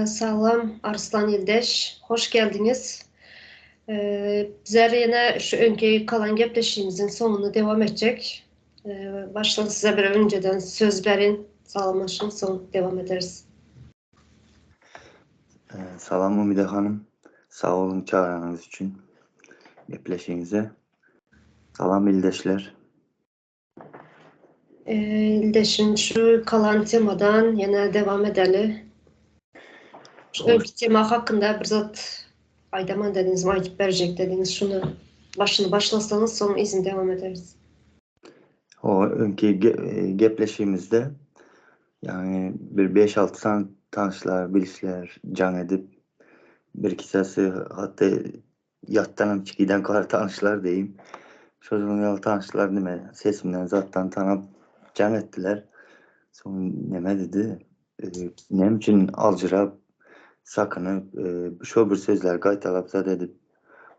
Salam Arslan ildeş, hoş geldiňiz. Bizler ýene şu öňki kalan gepleşigimiziň soňuny dewam etjek. Başdan size bir öňceden söz berin, salamlaşyň, soň dewam ederis. Salam Umide hanym, sag boluň çagyranyňyz üçin gepleşigiňize. Salam ildeşler. Ildeşim şu kalan temadan ýene dewam edeli. Şu öňki tema hakynda bir zat aýdaman dediňiz, aýdyp berjek dediňiz. Şuny başyny başlasaňyz soň yzyny dewam ederis. O öňki gepleşigimizde ýagny bir 5-6 sany tanyşlar, bilişler jaň edip bir iki sesi hatda Ýatdanam çikiden kar tanyşlar diýim. Şonuň ýaly tanyşlar nime sesimden zatdan tanap jaň etdiler. Soň neme dedi? Näme üçin aljyrap, sakynyp, şo bir sözleri gaýtalap zat edip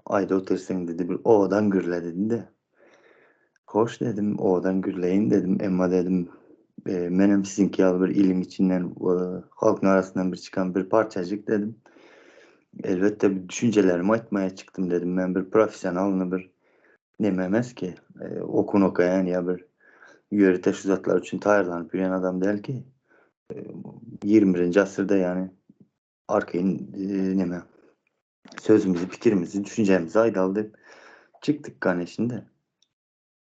aýda otyrsyň dedi. Bir owadan gürle dedi-de. Hoş dedim, owadan gürleýin dedim. Emma dedim, menem siziňki ýaly bir iliň içinden, halkyň arasyndan bir çykan bir parçajyk dedim. Elbetde bir düşünjelerimi aýtmaya çykdym dedim. Men bir professionalny bir neme emes ki, okuny okaýan ýa bir ýörite şu zatlar üçin taýýarlanyp ýören adam däl ki. 21-nji asyrda ýany arkaýyn neme sözümizi, pikirimizi, düşünjemizi aýdaly diýip çykdyk ganeşinde.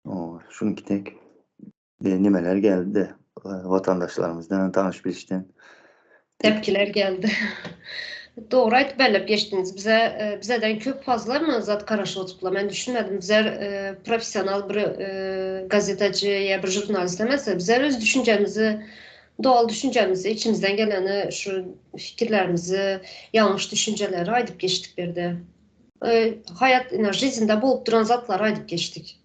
O, şunuňki tek nemeler geldi-de, watandaşlarymyzdan, tanyş-bilişden. Tepkiler geldi. Dogry aýdyp belläp geçdiňiz. Bize bizeden köp fazla mı zat garaşyp oturdylar? Men düşünmedim. Bizler professional bir gazetacı ýa bir žurnalist emes. Bizler öz düşünjemizi Doğal düşünjemizi, içimizden geleni, şu fikirlerimizi, ýalňyş düşünjeleri aýdyp geçdik bu ýerde. Haýat ine žizinde bolup duran zatlary aýdyp geçdik.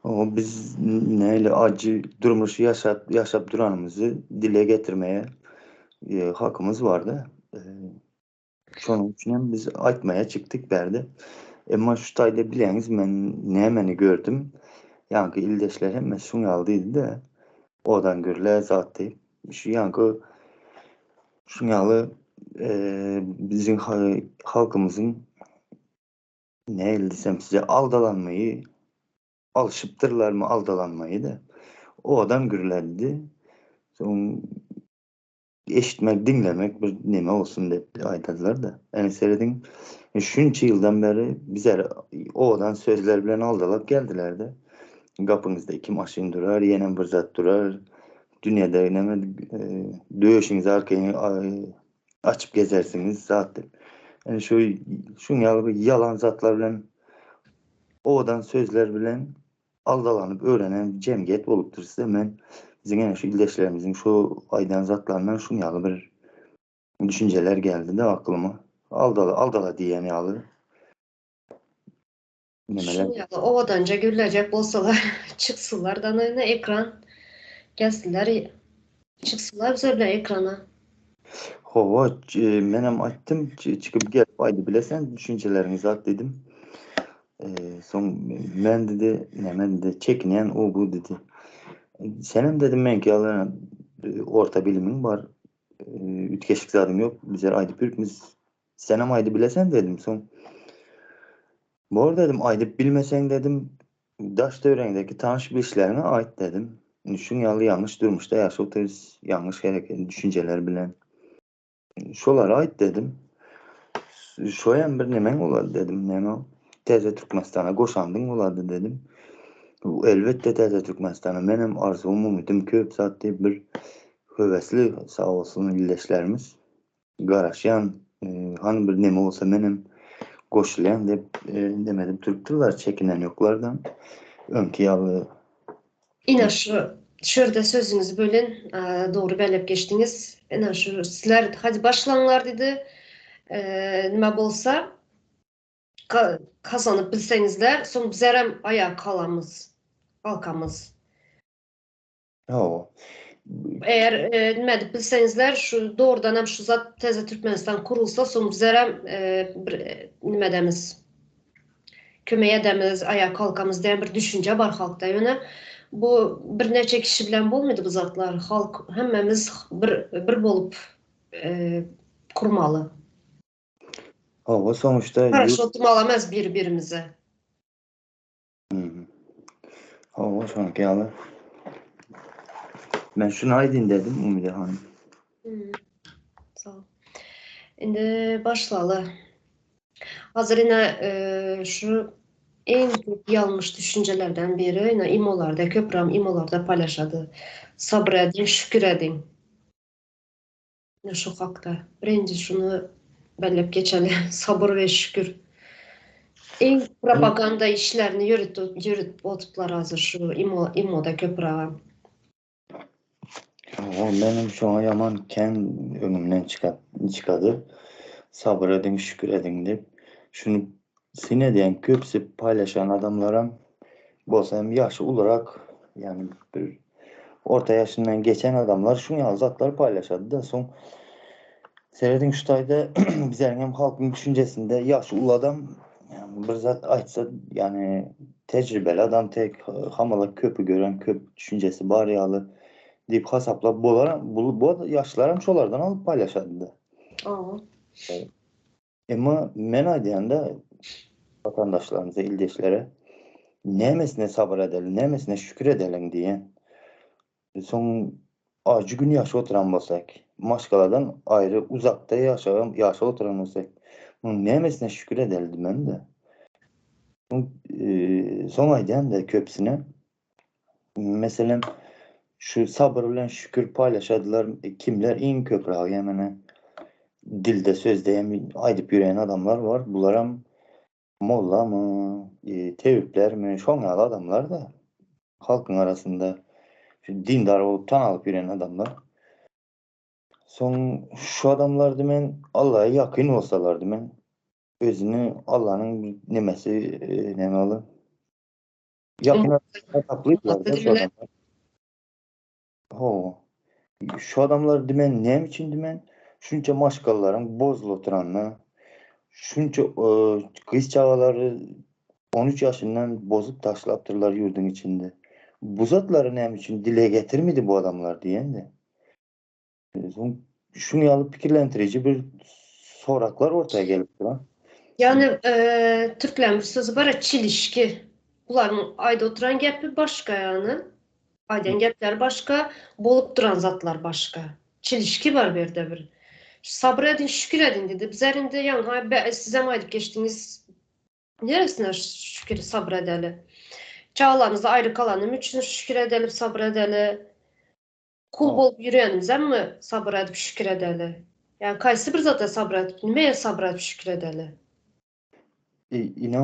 Oňa biz nähili ajy durmuşy ýaşap ýaşap duranymyzy dile getirmeye hakymyz barda. Şonuň üçin hem biz aýtmaya çykdyk bärde. Emma şu taýda bileňiz men nämeni gördüm. Ýaňky ildeşler hemmesi şuň ýaly diýdi-de. Odan gürle zat diýip. Şu ýaňky şuň ýaly biziň halkymyzyň nähili diýsem size aldalanmaýy alşypdyrlarmy aldalanmaýy-da. Odan gürledi. Soň Eşitmek, diňlemek bir neme bolsun diýip aýdadylar-da. Ene serediň, şunça ýyldan bäri bizleri owadan sözler bilen aldalap geldiler-de. Gapyňyzda iki maşyn durar, ýenem bir zat durar. Dünýede neme döşüňizi arkaýyn açyp gezersiňiz zat diýip. Ene şu şuň ýaly bir ýalan zatlar bilen owadan sözler bilen aldalanyp öwrenen jemgyýet bolupdyr size men biziň ene şu ildeşlerimiziň şu aýdan zatlaryndan şuň ýaly bir düşünjeler geldi-de aklyma. Aldala aldala diýen ýaly nemeler. Şuň ýaly owadanja gürlejek bolsalar çyksynlar da ine ekran gelsinler çyksynlar bize bilen ekrana. Hawa menem aýtdym çykyp gelip aýdybilesen düşünjeleriňi zat diýdim. Soň men dedi, näme dedi, çekinýän o bu dedi. Senem dedim meňki ýaly orta bilimiň bar, üýtgeşik zadyň ýok, bizler aýdyp ýörüpmiz. Senem aýdybilesen dedim. Soň bor dedim, aýdyp bilmeseň dedim, daş töweregiňdäki tanyş bilişleriňe aýt dedim. Şuň ýaly ýalňyş durmuşda ýaşap otyrys, ýalňyş hereket, düşünjeler bilen. Şolara aýt dedim. Şoýam bir nemeň bolady dedim. Näme ol? Täze Türkmenistana goşandyň bolady dedim. Elbetde Täze Türkmenistana menem arzuwym, umydym köp zat diýip bir höwesli sag bolsun ildeşlerimiz. Garaşýan, hany bir neme bolsa menem goşulýan diýip neme edip durupdyrlar, çekinen ýoklardan. Öňki ýaly Ine şu şu ýerde sözüňizi bölen dogry belläp geçdiňiz. Ine şu sizler hadi başlaňlar diýdi. Nime bolsa kazanyp bilseňizler, soň bizlerem aýaga galamyz, galkamyz. Hawa. Eger nime edip bilseňizler, şu dogrudan hem şu zat täze Türkmenistan kurulsa, soň bizlerem bir nime edemiz. Kömek edemiz, aýaga kalkamyz diýen bir düşünje bar halkda. Ýöne bu birnäçe kişi bilen bolmaýdy bu zatlar. Halk hemmemiz bir bir bolup kurmaly. Hawa, sonuçta Garaşyp oturmaly emes bir-birimize. Hawa, şonuňky ýaly. Men şuny aýdyn dedim, Umyda hanym. Sag bol. Indi başlaly. Hazır ine şu iň köp ýalňyş düşünjelerden biri ine imolarda köpräm imolarda paýlaşady. Sabyr ediň, şükür ediň. Ine şu hakda. Birinji şuny belläp geçeli. Sabyr we şükür. Iň propaganda işlerini ýöritip otuplar hazır şu imo imoda köprägem. Hawa, menem şoňa ýaman kän öňümden çykady. Sabyr ediň, şükür ediň diýip. Şuny syn edýän köpüsi paýlaşan adamlaram bolsa hem ýaşy ulurak, ýagny bir orta ýaşyndan geçen adamlar şuň ýaly zatlary paýlaşady-da. Soň serediň şu taýda bizleriň hem halkyň düşünjesinde ýaşy uly adam bir zat aýtsa, ýagny tejribeli adam tek hamala köpi gören, köp düşünjesi bar ýaly diýip hasaplap bolar. Bu bu ýaşlaram şolardan alyp paýlaşady-da. Hawa. Emma men aýdýan-da watandaşlarymyza, ildeşlere nämesine sabyr edeli, nämesine şükür edeliň diýen. Soň ajy gün ýaşap oturan bolsak, maşgaladan aýry uzakda ýaşagam ýaşap oturan bolsak, munuň nämesine şükür edeli diýmem-de. Soň aýdýan-da köpüsine, meselem, şu sabyr bilen şükür paýlaşadylar, kimler iň köprägi ýa-mene dilde sözde hem aýdyp ýören adamlar bar, bularam Mollamy, tebiplermi, şoň ýaly adamlar-da halkyň arasynda şu dindar bolup tanalyp ýören adamlar. Soň şu adamlar diýmen Allaha ýakyn bolsalar diýmen özüni Allanyň nemesi näme ol? Ýakyn hasaplaýarlar şu adamlar. Hawa. Şu adamlar diýmen näme üçin diýmen şunça maşgalalaryň bozulyp oturanyna, şunça gyz çagalary 13 ýaşyndan bozup taşlapdyrlar ýurduň içinde. Bu zatlary näme üçin dile getirmedi bu adamlar diýende. Soň şuň ýaly pikirlendiriji bir soraklar ortaya gelip duran. Ýagny türkleriň bir sözi bar çelişki. Bularyň aýdyp oturan gepi başga ýagny. Aýdan gepleri başga, bolup duran zatlar başga. Çelişki bar bu ýerde bir. Sabyr ediň, şükür ediň diýdi. Bizler indi ýagny sizem aýdyp geçdiňiz. Neresine şükür sabyr edeli? Çagalarymyzdan aýry kalanym üçin şükür edeli, sabyr edeli. Kul bolup ýörenimizemmi sabyr edip şükür edeli? Ýagny kaýsy bir zada sabyr edip, nimäge sabyr edip şükür edeli?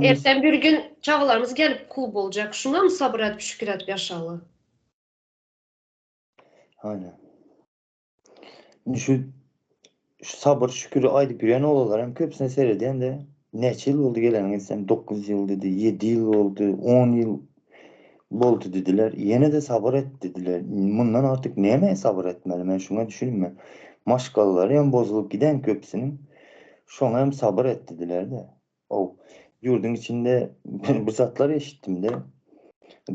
Erten bir gün çagalarymyz gelip kul boljak, şuňamy sabyr edip şükür edip ýaşaly? Aýna. Indi şu şu sabyr şüküri aýdyp ýören oglanlar hem köpüsine seredýän-de, näçe ýyl boldy geleniňe diýsem, 9 ýyl diýdi, 7 ýyl boldy, 10 ýyl boldy diýdiler. Ýene-de sabyr et diýdiler. Mundan artyk nämä sabyr etmeli, men şuňa düşünmen. Maşgalalary hem bozulyp giden köpüsiniň. Şoňa hem sabyr et diýdiler-de. Ow, ýurduň içinde bir zatlar eşitdim-de.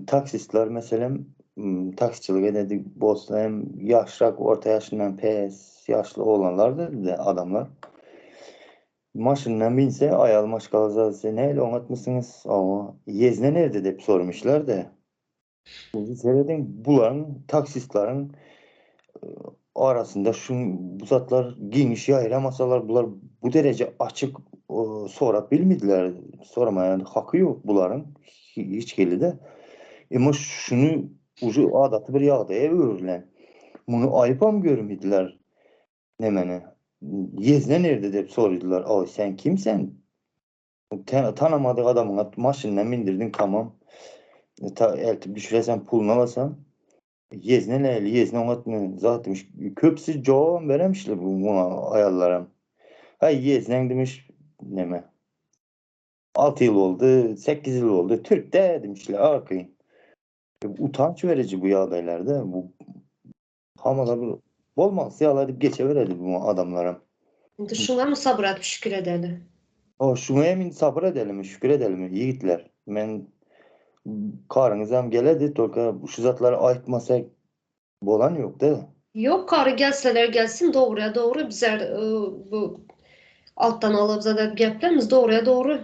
Taksistler meselem, taksiçilik ededi bolsa hem ýaşrak, orta ýaşyndan pes ýaşly oglanlar dedi-de adamlar. Maşyndan binse aýal maşgala zat nähili oňatmysyňyz? Owa, ýezne nirde dep sormuşlar-da. Serediň, bularyň taksistleriň arasynda şu bu zatlar giňiş ýaýramasalar bular bu dereje açyk sorap bilmediler. Soramaýan haky ýok bularyň hiç hili-de. Emma şuny uje adaty bir ýagdaýa öwrülen. Muny aýypam görmediler. Nemeni? Ýezne nirde diýip soradylar. Oý, sen kim sen? Tanamadyk adamyňa maşyndan mindirdiň tamam. Ta eltip düşüresen puluny alasan. Ýezne näli, ýezne oňatmy zat demiş. Köpüsi jogabam beremişler bu muňa aýallaram. Haý ýezneň demiş neme. 6 ýyl boldy, 8 ýyl boldy, türk dä demişler arkaýyn. Utanç beriji bu ýagdaýlarda bu hamala bir bolmaz ýaly edip geçeberedi bu adamlaram. Indi şuňamy sabyr edip şükür edeli. O şuňa hem indi sabyr edelimi, şükür edelimi ýigitler. Men karyňyzam geledi, tolka şu zatlary aýtmasak bolan ýok-da. Ýok kary gelseler gelsin dogryya dogry bizler bu altdan alyp zat edip geplämiz dogryya dogry.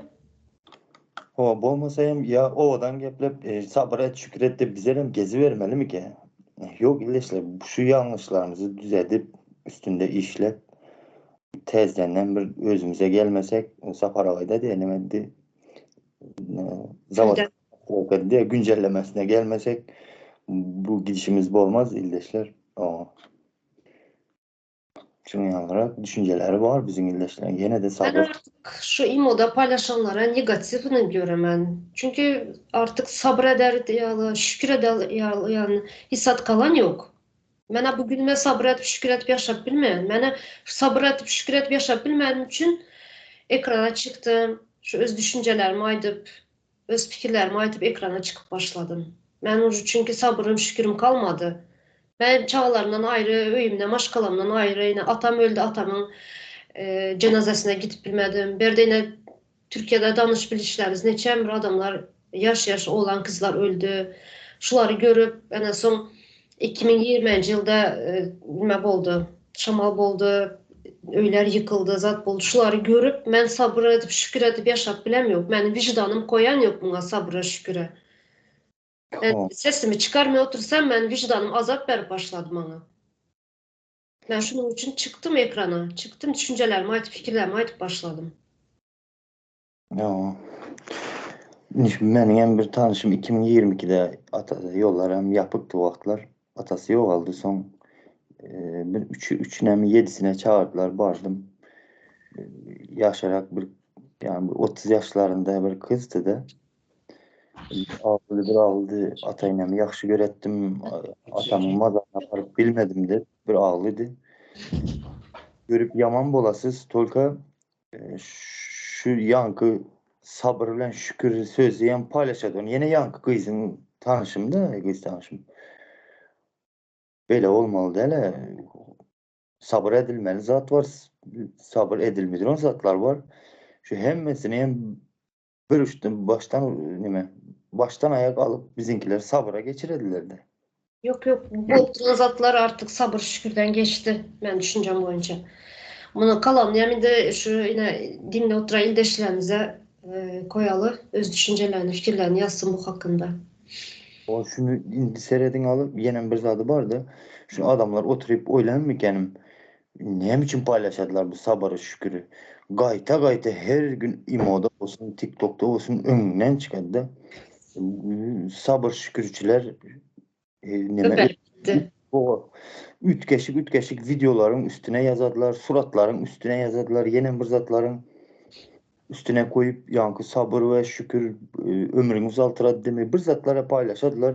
Hawa bolmasa hem ýa owadan geplep sabyr et şükür et dip bizerem gezibermelimikä? Ýok ildeşler şu ýalňyşlarymyzy düzedip üstünde işlep täzedenden bir özümize gelmesek Sapar agaýda diýen neme eddi zawod diýe güncellemesine gelmesek bu gidişimiz bolmaz ildeşler. Şunuň ýalyrak düşünjeleri bar biziň ildeşleriň. Ýene-de Men sabyr. artyk şu imoda paýlaşanlara negatiwny göremen. Çünki artyk sabyr eder ýaly, şükür eder ýaly ýany hiç zat galan ýok. Menä bu günüme sabyr edip, şükür edip ýaşap bilmeýän. Menä sabyr edip, şükür edip ýaşap bilmänim üçin ekrana çykdym. Şu öz düşünjelerimi aýdyp, öz pikirlerimi aýdyp ekrana çykyp başladym. Men uje çünki sabyrym, şükürim kalmady. Men çagalarymdan aýry, öýümden, maşgalamdan aýry, ine atam öldi, atamyň jenazasine gidip bilmedim. Berde ine Türkiýede danyş bilişlerimiz neçe bir adamlar ýaş-ýaş oglan gyzlar öldi. Şulary görüp, ene soň 2020-nji ýylda nime boldy, şamal boldy, öýler ýykyldy, zat boldy. Şulary görüp, men sabyr edip, şükür edip ýaşap bilem ýok. Meniň wyždanym koýan ýok muňa sabyra, şüküre. Men sesimi çykarmay otursam, meniň wyždanym azap berip başlady maňa. Men şunuň üçin çykdym ekrana, çykdym düşünjelerimi aýdyp, pikirlerimi aýdyp başladym. Ýa. Meniň hem bir tanşym 2022-de atasy ýollar hem ýapykdy wagtlar. Atasy ýogaldy soň bir üçi üçüne mi ýedisine çagyrdylar bardym. Ýaşarak bir ýani bir 30 ýaşlarynda bir gyzdy-da. Agly bir aglydy, ata-enemi ýagşy göretdim, atamyň mazaryna baryp bilmedim diýip bir aglydy. Görüp ýaman bolasyz, tolka şu ýaňky sabyr bilen şükür sözi hem paýlaşady. Ony ýene ýaňky gyzyň tanyşym-da, gyz tanyşym. Beýle bolmaly däl-ä. Sabyr edilmeli zat bar, sabyr edilmediren zatlar bar. Şu hemmesini hem bir uçdan başdan nime başdan aýak alyp biziňkiler sabyra geçirediler-de. Ýok ýok bu oturan zatlar artyk sabyr şükürden geçdi men düşünjem boýunça. Muny kalan ýa indi şu ine diňle oturan ildeşlerimize koýaly öz düşünjelerini fikirlerini ýazsyn bu hakynda. O şuny indi serediň alyp ýenem bir zady barda şu adamlar oturyp oýlanmykenim Näme üçin paýlaşadylar bu sabyry şüküri. Gaýta gaýta her gün imoda bolsun tiktokda bolsun öňüňden çykady-da. Sabyr şükürçiler neme üýtgeşik üýtgeşik wideolaryň üstüne ýazadylar, suratlaryň üstüne ýazadylar, ýene bir zatlaryň üstüne koýup ýaňky sabyr we şükür ömrüňi uzaltyrady diýmek bir zatlara paýlaşadylar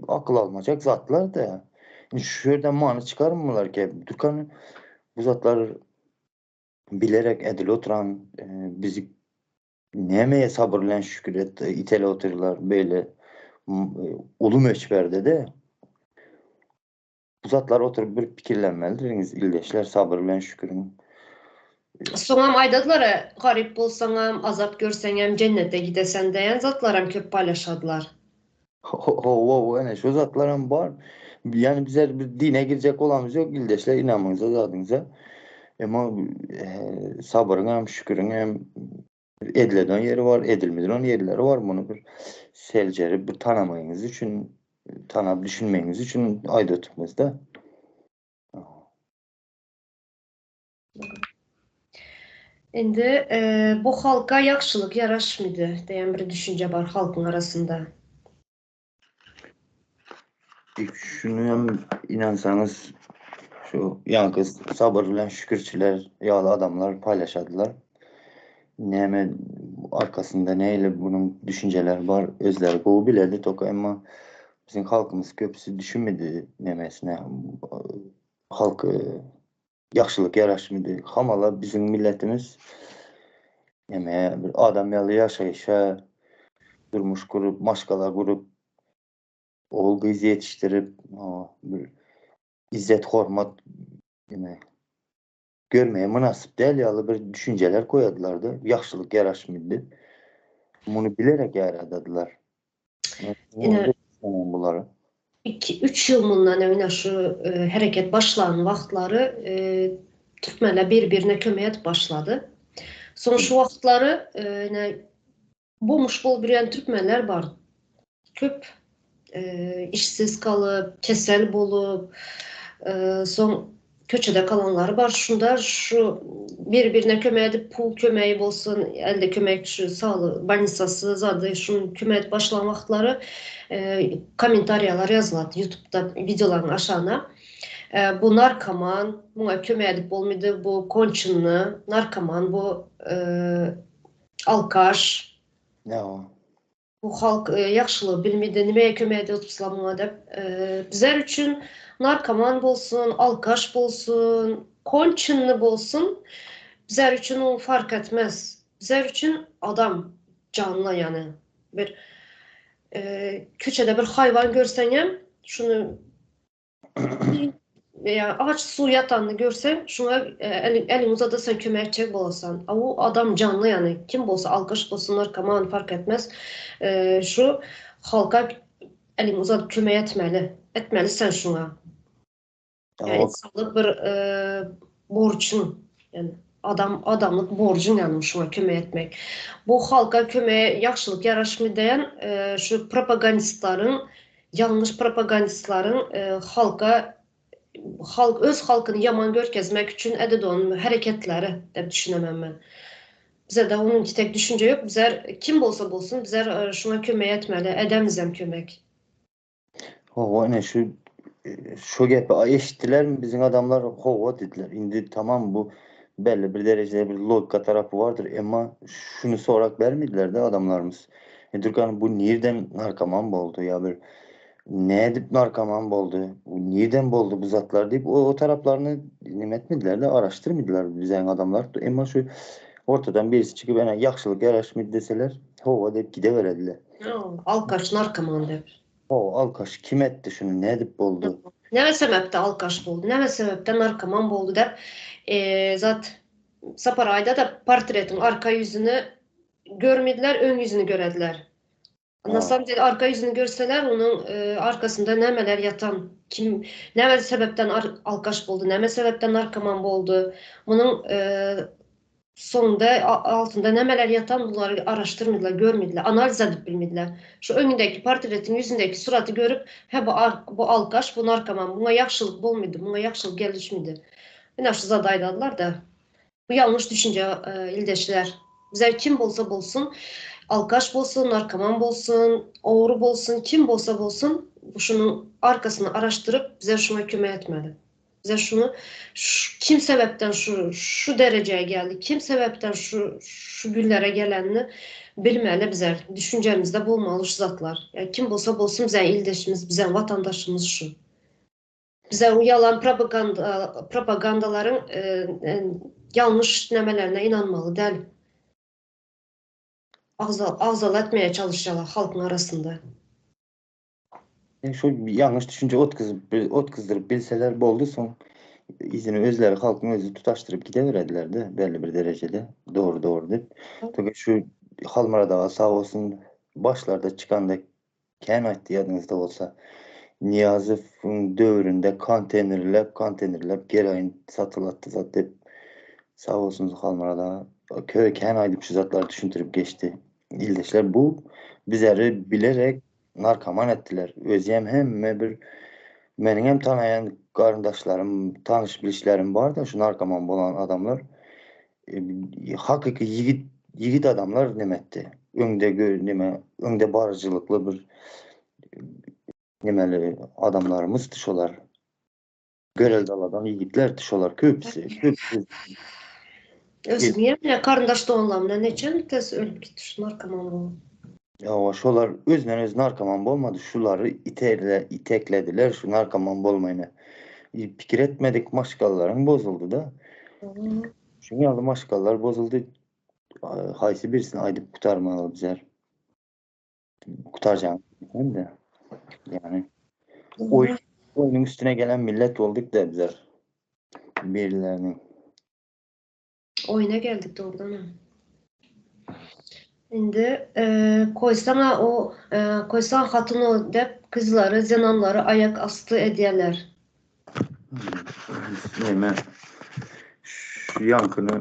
akyl almajak zatlar da. Indi şu ýerden many çykarmylar ki Türkan bu zatlar bilerek edil oturan bizi nämeye sabyr bilen şükür et itele otyrlar beýle uly möçberde de Bu zatlar oturyp bir pikirlenmelidiriňiz ildeşler sabyr bilen şüküriň. Soňam aýdadylar-a, garyp bolsaňam, azap görseňem jennete gidesen diýen zatlaram köp paýlaşadylar. Hawa, ene şu zatlaram bar. Ýani bizler bir dine girjek bolamyz ýok ildeşler ynamyňyza zadyňyza. Emma sabyryňam şüküriňem Edilen ýeri bar, edilmedilen ýerleri bar. Muny bir seljerip, bir tanamagyňyz üçin, tanap düşünmegiňiz üçin aýdyp otyrmyz-da. Indi bu halka ýagşylyk ýaraşmydy diýen bir düşünje bar halkyň arasynda. Şuny hem inansaňyz şu ýaňky sabyr bilen şükürçiler ýaly adamlar paýlaşadylar. Näme arkasynda nähili bunuň düşünjeleri bar özleri gowy biledi toka emma biziň halkymyz köpüsi düşünmedi nemesine halk ýagşylyk ýaraşmady. Hamala biziň milletimiz neme bir adam ýaly ýaşaýşa durmuş gurup, maşgala gurup, ogul gyz ýetişdirip, bir izzet hormat neme görmeye mynasyp däl ýaly bir düşünjeler koýadylarda, ýagşylyk ýaraşmady. Muny bilerek ýaradadylar. Ine bulary. Iki, üç ýyl mundan öňe şu hereket başlan wagtlary türkmenler bir-birine kömek edip başlady. Soň şu wagtlary ine bomş bolup ýörän türkmenler bar. Köp işsiz galyp, kesel bolup, soň köçede galanlary bar. Şunda şu bir-birine kömek edip, pul kömegi bolsun, elde kömek şu saglyk bolnisasy zady şuny kömek edip başlan wagtlary kommentariýalar ýazylady ýutubda wideolaryň aşagyna. Bu narkoman, muňa kömek edip bolmady, bu konçenny narkoman, bu alkaş. Bu halk ýagşylygy bilmedi, nimäge kömek edip muňa diýip. Bizler üçin narkoman bolsun, alkaş bolsun, konçenny bolsun, bizler üçin o fark etmez. Bizler üçin adam, janly ýany. Bir köçede bir haýwan görseňem, şuny Ýa aç suw ýatanyny görseň, şuňa eliňi uzadasaň kömek etjek bolasan. A u adam janly ýany, kim bolsa alkaş bolsun, narkoman fark etmez. Şu halka eliňi uzadyp kömek etmeli. Etmeli sen şuňa. Ýa insanlyk bir borçuň. Ýani adam adamlyk borjuň ýany şuňa kömek etmek. Bu halka kömek ýagşylyk ýaraşmy diýen şu propagandistlaryň Ýalňyş propagandistlaryň halka halk öz halkyny ýaman görkezmek üçin edidon hereketleri dep düşünemen men. Bizede onuň tek düşünje ýok bizler kim bolsa bolsun bizler şuňa kömek etmeli edemizem kömek. Hawa ine şu şu gepi eşitdilermi biziň adamlar hawa dediler. Indi tamam bu belli bir derejede bir logika tarapy bardyr emma şuny sorak bermediler-de adamlarymyz. E Türkan bu nirden narkoman boldy ýa bir nädip narkoman boldy, bu nirden boldy bu zatlar diýip o, o taraplaryny neme etmediler-de araşdyrmadylar biziň adamlar. Emma şu ortadan birisi çykyp ene ýagşylyk ýaraşmady deseler, hawa diýip gideberediler. Alkaş narkoman diýip. Hawa alkaş kim etdi şuny nädip boldy? Näme sebäpde alkaş boldy, näme sebäpde narkoman boldy diýip, e, zat Sapar aýda-da portretiň arka ýüzüni Görmediler, öň ýüzüni görediler. Na samom dele arka ýüzüni görseler, onuň arkasynda nämeler ýatan, kim, näme sebäpden alkaş boldy, näme sebäpden narkoman boldy, munuň soňunda altynda nämeler ýatan bulary araşdyrmadylar, görmediler, analiz edip bilmediler. Şu öňündäki portretiň ýüzündäki suraty görüp, hä bu bu alkaş, bu narkoman, muňa ýagşylyk bolmady, muňa ýagşylyk gelişmedi. Ine şu zady aýdadylar-da. Bu ýalňyş düşünje ildeşler. Bize kim bolsa bolsun, alkaş bolsun, narkoman bolsun, ogry bolsun, kim bolsa bolsun, şunuň arkasyny araşdyryp bize şuňa kömek etmeli. Bize şuny kim sebäpden şu şu derejä geldi, kim sebäpden şu şu günlere gelenini bilmeli bize. Düşünjemizde bolmaly şu zatlar. Ýa kim bolsa bolsun bize ildeşimiz, bize watandaşymyz şu. Bize o ýalan propaganda propagandalaryň ýalňyş nämelerine ynanmaly däl. Agza agzala etmeye çalyşýarlar halkyň arasynda. Yani şu ýalňyş düşünje otgyzyp otgyzdyryp bilseler boldy soň yzyny özleri halkyň özi tutaşdyryp gideberediler-de belli bir derejede dogry dogry diýip. Tabii şu Halmyrat aga sag bolsun başlarda çykanda Kän aýtdy ýadyňyzda bolsa. Nyýazowyň döwründe konteýnerläp konteýnerläp geroin satylatdy zat diýip. Sag bolsun Halmyrat aga. Köý kän aýdyp şu zatlary düşündirip geçdi. Ildeşler bu bizeri bilerek narkoman etdiler. Özem hemme bir meniňem tanaýan garyndaşlarym, tanyş bilişlerim barda şu narkoman bolan adamlar. Hakyky ýigit ýigit adamlar neme etdi. Öňde gö neme öňde baryjylykly bir nemeli adamlarymyzdy şolar. Görelde alan ýigitlerdi şolar köpüsi. Köpüsi. Özüm ýene garyndaş doganlarymdan neçe tez ölüp gitdi şu narkoman bolup. Ýa şolar özünden özi narkoman bolmady. Şulary iterle iteklediler şu narkoman bolmaýyna. Pikir etmedik maşgalalaryň bozuldy da. Şuň ýaly maşgalalar bozuldy. Haýsy birisini aýdyp gutarmaly bizler. Gutarjaň de. Ýani oý oýnuň üstüne gelen millet bolduk da bizler. Birileriniň. Oýuna geldik dogrudanam. Indi koýsaňa o koýsaň hatyn o dep gyzlary zenanlary aýak asty edýäler. Neme şu ýaňkyny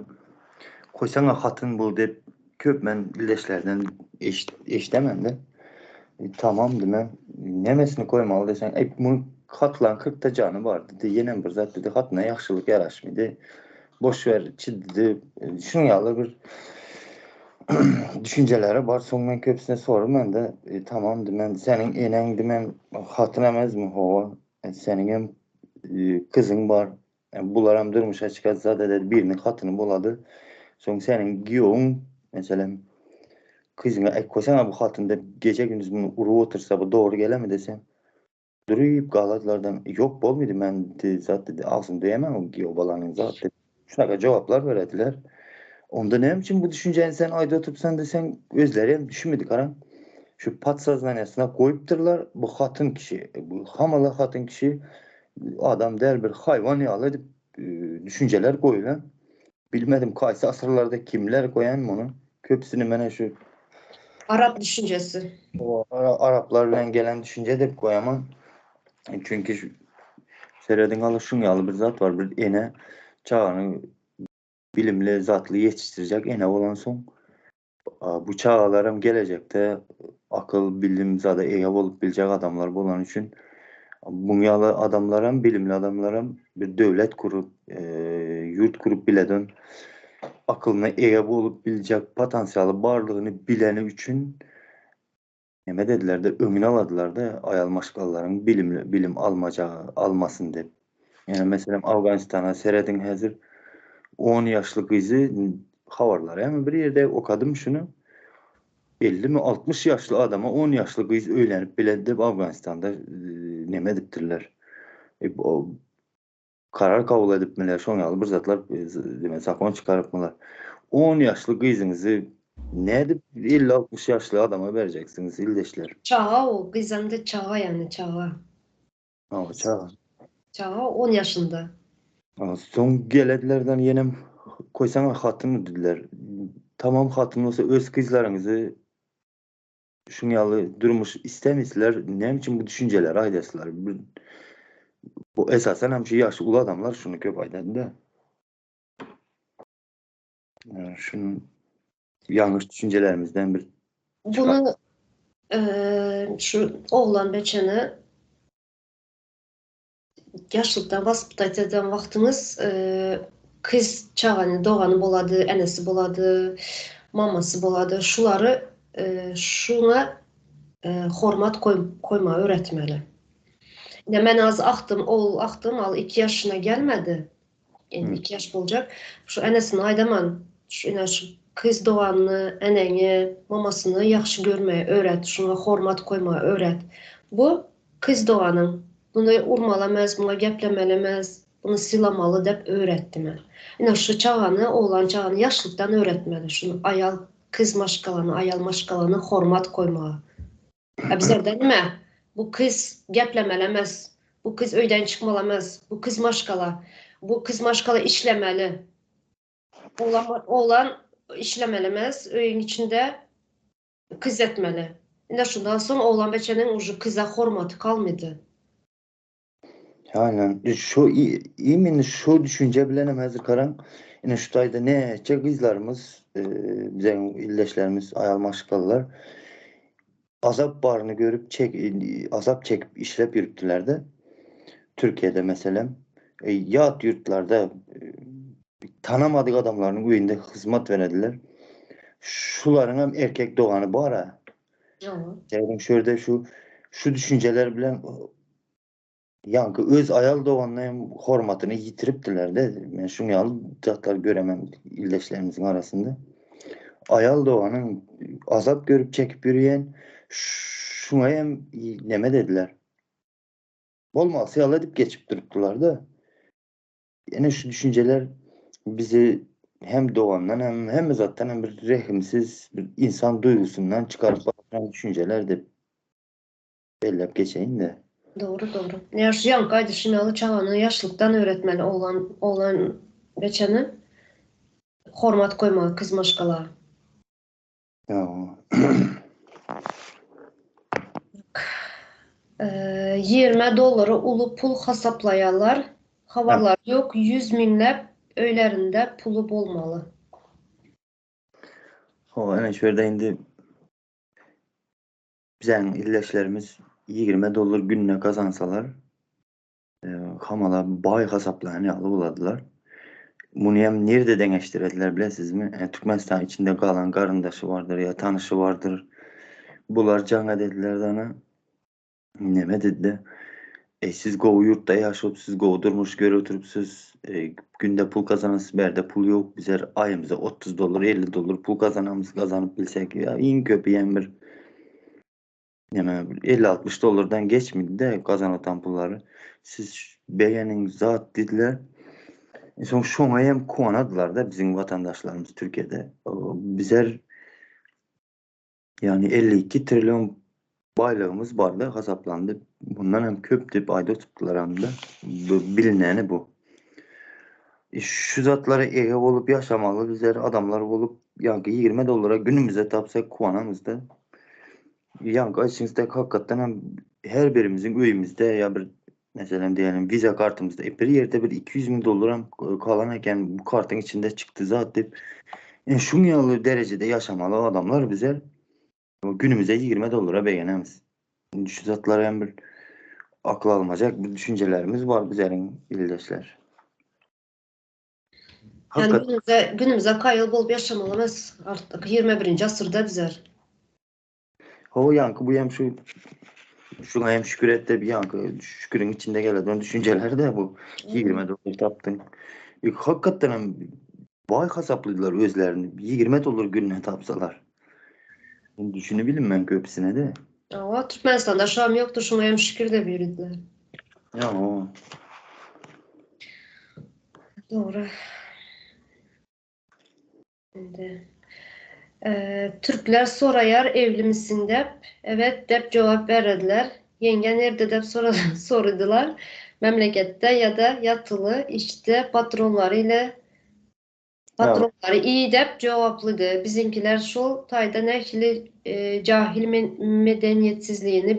koýsaňa hatyn bul dep köp men ildeşlerden eşdemende tamam diýmem nemesini koýmaly deseň eý muny hatylaň kyrkda jany bar diýdi ýenem bir zat diýdi hatyna ýagşylyk ýaraşmydy Boş ber, çiddi. Şuň ýaly bir düşünjeleri bar. Soň men köpüsine sorman da, e, tamam diýmen, seniň eneň diýmen, hatyn emezmi? Hawa. E, seniň hem e, kyzyň bar. E, bular hem durmuşa çykar zat eder, biriniň hatyny bolady. Soň seniň giýewiň, meselem, kyzyňa ek koýsaň bu hatyn diýip gije-gündiz muny urup otursa, bu dogry gelermi desem, Duryp galadylardan ýok bolmydy men zat dedi agzyny döýemän o giýew balanyň zat dedi. Şunaka jogaplar berediler. Onda näme üçin bu düşünjäni sen aýdyp oturypsan deseň özleri hem düşünmedi garaň. Şu podsoznaniýasyna goýupdyrlar bu hatyn kişi bu hamala hatyn kişi adam däl bir haýwan ýaly edip düşünjeler goýulan. Bilmedim kaýsy asyrlarda kimler goýan muny. Köpüsini mene şu Arap düşünjesi. Araplar bilen gelen düşünje dep goýaman. Çünki şu serediň aly şuň ýaly bir zat bar. Bir ene çagany bilimli, zatly ýetişdirjek ene bolansoň bu çagalaram gelejekde akyl, bilim zada eýe bolup biljek adamlar bolany üçin muň ýaly adamlaram, bilimli adamlaram bir döwlet gurup, ýurt gurup bileden akylyna eýe bolup biljek potensialy barlygyny bileni üçin neme dediler-de, öňüni aladylar-da aýal maşgalalaryň bilimli, bilim almajagy, almasyn diýip. Ýöne meselem Awganystana serediň häzir on ýaşly gyzy habarlar ýa bir ýerde okadym şuny 50 mi 60 ýaşly adama 10 ýaşly gyz öýlenip bilen diýip Awganystanda neme edipdirler. E, karar kabul edipmiler şoň ýaly bir zatlar demek zakon çykarypmylar. 10 ýaşly gyzyňyzy nädip 50-60 ýaşly adama berjeksiňiz ildeşler? Çaga o gyzam da çaga ýany çaga. Hawa, çaga. Çaga on ýaşynda. Soň geledilerden ýenem koýsaňa hatyn didiler. Tamam hatyn bolsa öz gyzlaryňyzy şuň ýaly durmuş istemisler, näme üçin bu düşünjeleri aýdaslar? Bu esasan hem şu ýaşy uly adamlar şuny köp aýdady-da. Şuny ýalňyş düşünjelerimizden bir Bunu şu oglan beçeni ýaşlykdan waspytat eden wagtyňyz kyz çagany dogany bolady, enesi bolady, mamasy bolady. Şulary şuňa hormat koýmagy öwretmeli. Ine men az agtym, ogul agtym al 2 ýaşyna gelmedi. Indi 2 ýaş boljak. Şu enesine aýdaman, şu ine şu kyz doganyny, eneňi, mamasyny ýagşy görmegi öwret, şuňa hormat goýmagy öwret. Bu kyz doganyň. Muny urmaly emes, muňa geplemeli emes, muny sylamaly dep öwretdi men. Ine şu çagany, oglan çagany ýaşlykdan öwretmeli, şuny aýal kyz maşgalany, aýal maşgalany hormat goýmagy. A bizlerde nime? Bu kyz geplemeli emes. Bu kyz öýden çykmaly emes. Bu kyz maşgala. Bu kyz maşgala işlemeli. Oglan, oglan işlemeli emes, öýüň içinde kyz etmeli. Ine şundan soň oglan beçeniň uje kyza hormaty kalmydy. Aynen. Şu imini şu düşünje bilen hem häzir garaň. Ine şu taýda näçe gyzlarymyz, e, biziň ildeşlerimiz, aýal maşgalalar azap baryny görüp çek azap çekip işlep ýürüpdiler-de. Türkiýede meselem, e, ýat ýurtlarda e, tanamadyk adamlaryň öýünde hyzmat berediler. Şularyň hem erkek dogany bar-a. Ýa. Şu ýerde şu şu düşünjeler bilen ýaňky öz aýal doganyna hem hormatyny ýitiripdiler-de. Men şuň ýaly zatlar göremem ildeşlerimiziň arasynda. Aýal doganyň azap görüp çekip ýörýän şuňa hem neme dediler. Bolmalysy ýaly edip geçip durupdylar-da. Ene şu düşünjeler bizi hem dogandan hem hemme zatdan hem bir rehimsiz bir insan duýgusyndan çykaryp bakan düşünjeler dip belläp geçeýin-de. Dogry, dogry. Ýa şu ýaňky aýdyşym ýaly çagany ýaşlykdan öwretmeli oglan, oglan beçeni hormat goýmagy kyz maşgala. Ýigrimi dollary uly pul hasaplaýarlar. Habarlary ýok, ýüz müňläp öýlerinde puly bolmaly. Hawa, ene şu ýerde indi biziň ildeşlerimiz 20 dollar gününe gazansalar, hamala baý hasaplaýan ýaly boladylar. Muny hem nirde deňeşdirediler bilesizmi? E, Türkmenistan içinde galan garyndaşy bardyr ýa tanyşy bardyr. Bular jaň edediler dana. Neme dedi? E, siz gowy ýurtda ýaşap, siz gowy durmuş görüp oturypsyz. E, günde pul gazanasy, bärde pul ýok. Bizler aýymyza 30 dollar, 50 dollar pul gazanamyz, gazanyp bilsek, ýa iň köpi ýem bir Neme 50-60 dollardan geçmedi-de gazanatan pullary. Siz begeniň zat diýdiler. E, soň şoňa hem kuwanadylar-da biziň watandaşlarymyz Türkiýede. Bizer ýagny 52 trillion baýlygymyz bardy hasaplandy. Bundan hem köp diýip aýdyp tutdular hem-de. Bu bilineni bu. E, şu zatlara ege bolup ýaşamaly bizler adamlar bolup ýagny 20 dollara günümize tapsak kuwanamyzda. Ýaňky aýdyşyňyzdaki hakykatdan hem her birimiziň öýümizde ýa bir meselem diýelim wiza kartymyzda e, bir ýerde bir 200 müň dollar hem kalan eken bu kartyň içinde çykdy zat diýip e, şuň ýaly derejede ýaşamaly adamlar bize günümize 20 dollara begenemiz. Şu zatlar hem bir akyl almajak bir düşünjelerimiz bar bizleriň ildeşler. Yani günümüze, günümüze kaýyl bolup ýaşamaly emes artık 21-nji asyrda bizler. Hawa ýaňky bu hem şu şuňa hem şükür et de bir ýaňky şükürüň içinde geleden düşünjeler de bu. 20 dollar tapdyň. E, hakykatdan hem baý hasaplydylar özlerini. 20 dollar gününe tapsalar. Düşünebilim ben köpüsine de. Hawa Türkmenistanda şam ýokdur şuňa hem şükür de ýörediler. Ýa o. Dogry. Indi Türkler soraýar evli misin dep. Evet dep jogap berediler. Ýeňge nerde dep soradylar. Memleketde ýa-da ýatyly işde patronlary ile patronlary iyi dep jogaplydy. Biziňkiler şol taýda nähili jahil medenýetsizligini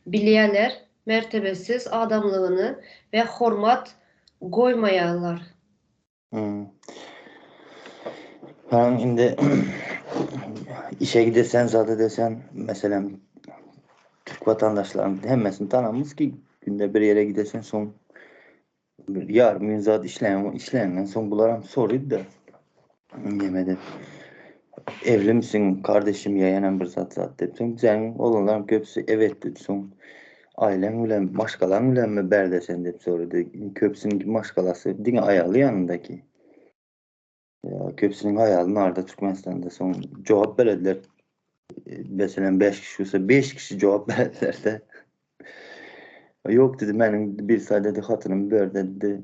bilýäler, mertebesiz adamlygyny we hormat goýmaýarlar. Hmm. Ben indi işe gidesen, zat edesen, meselem Türk vatandaşlaryň hemmesini tanamyz ki günde bir ýere gidesen soň bir ýarym gün zat işleýän işleýänden soň bular hem sorydy da Nemede evli misin kardeşim ýa ýene bir zat zat diýip soň biziň oglanlaryň köpüsi evet dedi soň aileň bilen maşgalaň bilenmi bärde sen diýip sorady. Köpüsiniň maşgalasy diňe aýaly ýanyndaky. Ýa köpüsiniň aýaly narda Türkmenistanda soň jogap berediler. Meselem 5 kişi bolsa 5 kişi jogap berediler de. Ýok dedi meniň bir say dedi hatynym bärde dedi.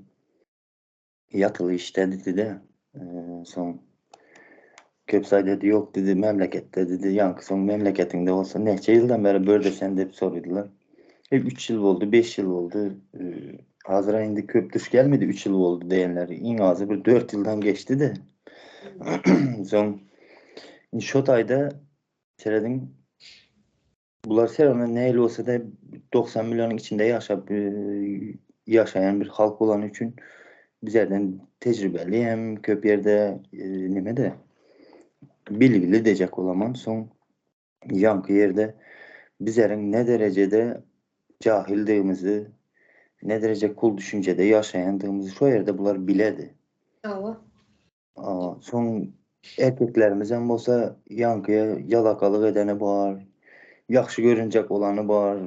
Ýatyly işde dedi-de, soň Köpsaý dedi, ýok dedi, memleketde dedi, ýaňky soň memleketiňde bolsa näçe ýyldan bäri börde sen diýip soradylar. E, 3 ýyl boldy, 5 ýyl boldy. Hazır indi köp duş gelmedi 3 ýyl boldy diýenler. Iň azy bir 4 ýyldan geçdi-de. Soň şo taýda serediň Bular serone nähili bolsa-da 90 millionyň içinde ýaşap ýaşaýan bir halk bolany üçin bizlerden tejribeli hem köp ýerde neme-de bilgili dejek bolaman soň ýaňky ýerde bizleriň ne derejede jahildigimizi ne dereje kul düşünjede ýaşaýandygymyzy şo ýerde bular biledi. Hawa. Soň erkeklerimizem bolsa ýaňky ýalakalyk edeni bar, ýagşy görünjek bolany bar.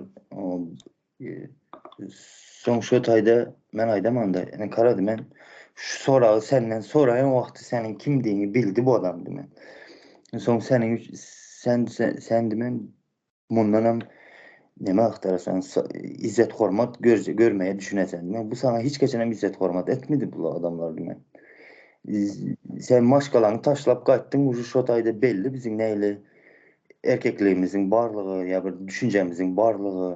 Soň şo taýda men aýdamanda, ine garady men şu soragy senden soraýan wagty seniň kimdigiňi bildi bu adam diýmen. Soň seniň sen sen diýmen Mundanam neme agtarasan, izzet hormat görmeye düşünesen. Men bu sana hiç geçenem izzet hormat etmedi bu adamlar diýmen. Sen maşgalaňy taşlap gaýtdyň, uje şo taýda belli biziň nähili erkekligimiziň barlygy ýa bir düşünjemiziň barlygy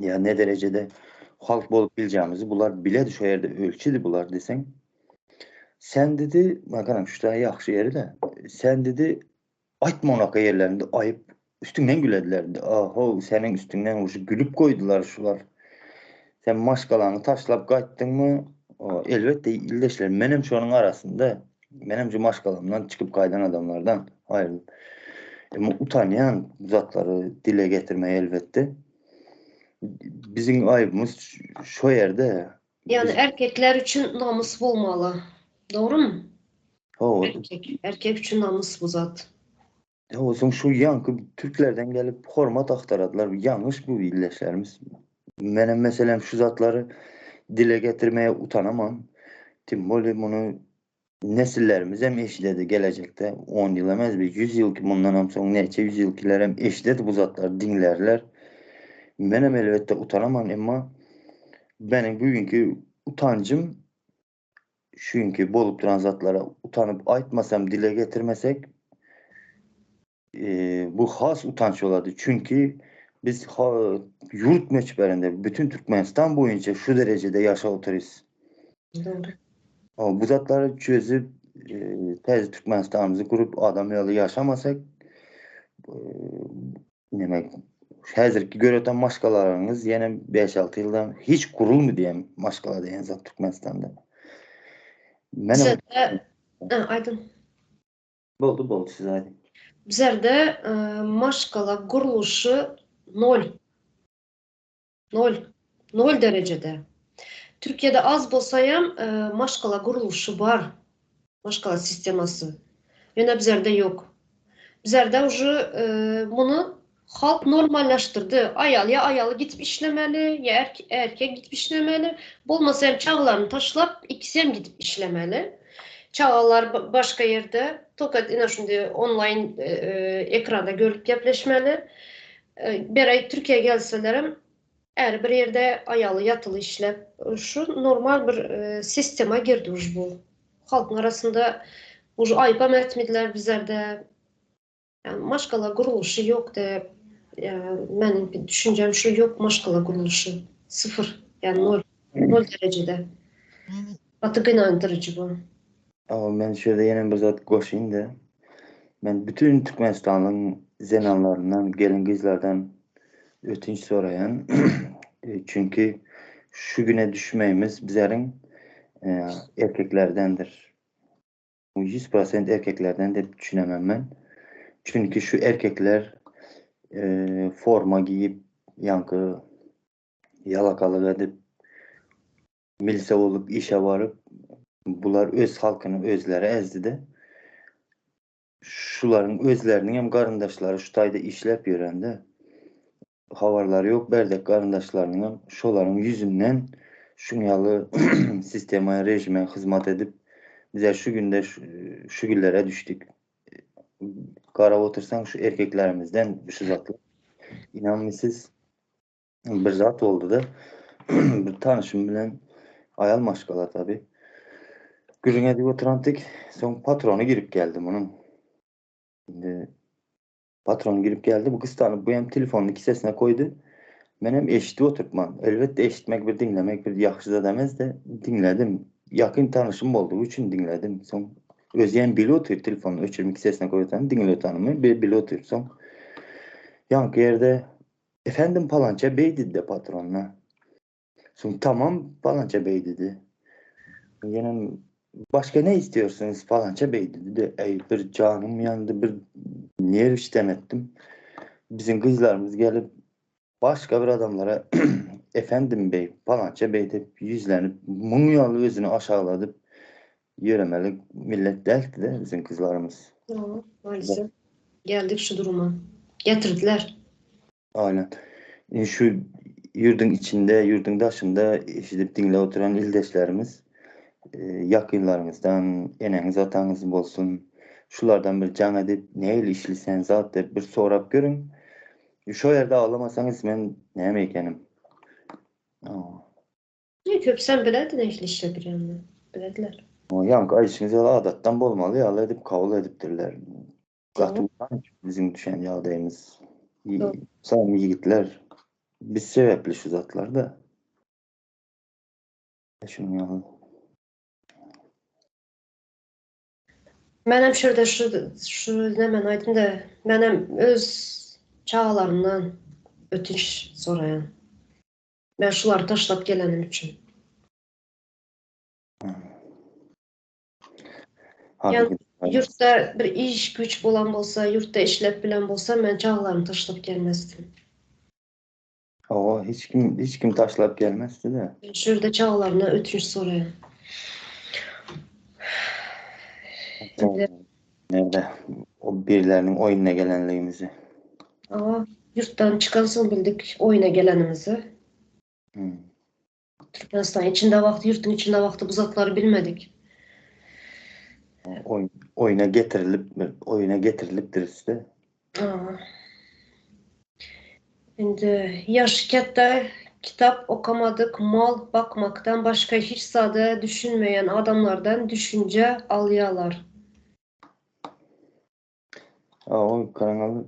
ýa ne derejede halk bolup biljegimizi bular biledi şo ýerde ölçüdi bular diýseň. Sen dedi, bakaram şu taý ýagşy ýeri-de. Sen dedi. Aýtma onaka ýerlerinde aýyp üstüňden gülediler. Ahow seniň üstüňden uşy gülüp goýdular şular. Sen maşgalaňy taşlap gaýtdyňmy? Elbetde ildeşler menem şonuň arasynda. Menem şu maşgalamdan çykyp gaýdan adamlardan aýrylyp. Emma utanýan bu zatlary dile getirmeye elbetde. Biziň aýybymyz şo ýerde. Ýagny erkekler üçin namys bolmaly. Dogrymy? Hawa. Erkek, erkek üçin namys bu zat. Hawa, soň şu ýaňky türklerden gelip hormat agtaradylar. Ýalňyş bu ildeşlerimiz. Menem meselem şu zatlary dile getirmeye utanaman. Tim bolýa muny nesillerimiz hem eşidedi gelejekde. 10 ýyl emez bir 100 ýyl mundanam soň näçe 100 ýylkiler hem eşidedi bu zatlary diňlärler. Menem elbetde utanaman emma meniň bugünki utanjym Çünki bolup duran zatlara utanyp aýtmasam dile getirmesek bu has utanç bolady. Çünki biz ýurt möçberinde bütün Türkmenistan boýunça şu derejede ýaşap otyrys. Dogry. Bu zatlary çözüp täze Türkmenistanymyzy gurup adam ýaly ýaşamasak Demek, häzirki göreten maşgalalaryňyz ýene 5-6 ýyldan hiç gurulmy diýen maşgala diýen zat Türkmenistanda. Men aýdyň. Boldy, boldy, siz aýdyň. Bizlerde maşgala gurluşy nol. Nol. Nol derejede. Türkiýede az bolsaýam maşgala gurluşy bar. Maşgala sistemasy. Ýöne bizlerde ýok. Bizlerde uje muny halk normallaşdyrdy. Aýal ýa aýaly gidip işlemeli, ýa erkek gidip işlemeli. Bolmasa hem çagalaryny taşlap ikisi hem gidip işlemeli. Çagalar başga ýerde, toka ine şunday onlaýn ekranda görüp gepleşmeli. Beräý Türkiýä gelselerem äri bir ýerde aýaly ýatyly işläp şu normal bir sistema girdi už bu halkyň arasynda už aýypam etmediler bizlerde maşgala gurluşy ýok de meniň düşünjem şu ýok maşgala gurluşy syfyr ýa nol nol derejede gaty gynandyryjy bu. Men şu ýerde ýene bir zat goşaýyn-da. Men bütün Türkmenistanyň zenanlaryndan, gelin-gyzlardan ötünç soraýan. Çünki şu güne düşmegimiz bizleriň erkeklerdendir. 100% erkeklerden diýip düşünemem men. Çünki şu erkekler forma giýip, ýaňky ýalakalyk edip, Milise bolup işe baryp bular öz halkyny özleri ezdide. Şularyň özleriniň hem garyndaşlary şu taýda işläp ýörende habarlary ýok berdek garyndaşlarynyň hem şolaryň ýüzünden şuň ýaly sistema rejime hyzmat edip bizler şu günde şu günlere düşdük. Garap otursaň şu erkeklerimizden şu zatlar. Inanmysyz Bir zat boldy-da, bir tanşym bilen aýal maşgala tabi. Gürrüň edip oturandyk, soň patrony girip geldi munuň. Indi patron girip geldi, bu gyssanyp bu hem telefonyny kisesine koýdy. Men hem eşidip oturypman. Elbetde eşitmek bir diňlemek bir ýagşy zat emesde, diňledim. Ýakyn tanşym boldugy üçin diňledim. Soň özi hem bilip otyr telefonyny öçürip kisesine koýanyny diňlep otanymy bilip otyr. Soň ýaňky ýerde Efendim palança beý didi-de patronyna. Soň tamam palança beý didi. Ýenem başga ne istiyorsunuz palança beý didi-de eý bir janym ýandy bir nerw işden etdim. Biziň gyzlarymyz gelip başga bir adamlara efendim beý palança beý diýip ýüzlenip muň ýaly özüni aşagladyp ýöremeli millet däldi-de biziň gyzlarymyz. Ýok, maalesef. Geldik şu duruma. Getirdiler. Aynen. Indi şu ýurduň içinde, ýurduň daşynda eşidip diňläp oturan ildeşlerimiz, ýakynlaryňyzdan, eneňiz, ataňyz bolsun, şulardan bir jaň edip, nähili işli sen zat diýip bir sorap görüň. Şo ýerde aglamasaňyz men näme ekenim. Ne köpüsem bilerdi nähili işläp ýörýänini. Bilerdiler. Ýaňky aýdyşyňyz ýaly adatdan bolmaly ýaly edip kabul edipdirler. Gaty utanç biziň düşen ýagdaýymyz. Salam ýigitler. Biz sebäpli şu zatlar-da. Şunuň ýaly. Menem şu ýerde şu şu nämeni aýdym-da, menem öz çagalarymdan ötünç soraýan. Men şulary taşlap gelenim üçin. Ýa ýurtda bir iş güýç bolan bolsa, ýurtda işläp bilen bolsam, men çagalarymy taşlap gelmezdim. Hawa, hiç kim hiç kim taşlap gelmezdi-de. Men şu ýerde çagalarymdan ötünç soraýan. Nerde o birileriniň oýnuna gelenligimizi. Hawa, ýurtdan çykansoň bildik oýna gelenimizi. Hmm. Türkmenistan içinde wagty, ýurtuň içinde wagty bu zatlary bilmedik. Oýun, oýuna getirilip, oýuna getirilipdiris-de. Indi ýaşy kätde kitap okamadyk, mal bakmakdan başga hiç zada düşünmeýän adamlardan düşünje alýalar. Hawa, kanaly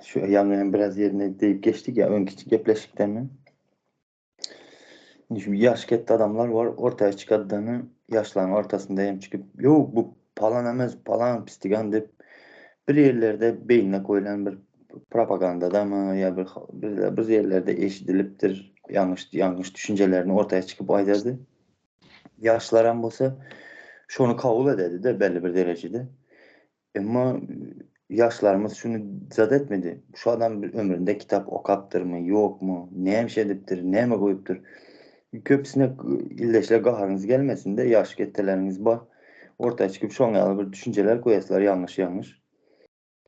Şu ýaňy hem biraz ýerine diýip geçdik ýa öňki gepleşikden mi? Indi şu ýaş ketde adamlar bar, ortaya çykadany ýaşlaryň ortasynda hem çykyp, ýok bu palan emes, palan pistigan diýip bir ýerlerde beýnine goýlan bir propagandadamy ýa bir bir, bir ýerlerde eşidilipdir, ýalňyş ýalňyş düşünjelerini ortaya çykyp aýdardy. Ýaşlaram bolsa şony kabul ededi-de belli bir derejede. Emma ýaşlarymyz şuny zat etmedi. Şu adam bir ömründe kitap okapdyrmy, ýokmy, näme iş edipdir, näme goýupdyr. Köpüsine ildeşler gaharyňyz gelmesin-de, ýaş ketdeleriňiz bar. Orta çykyp şoň ýaly bir düşünjeler goýaslar ýalňyş-ýalňyş.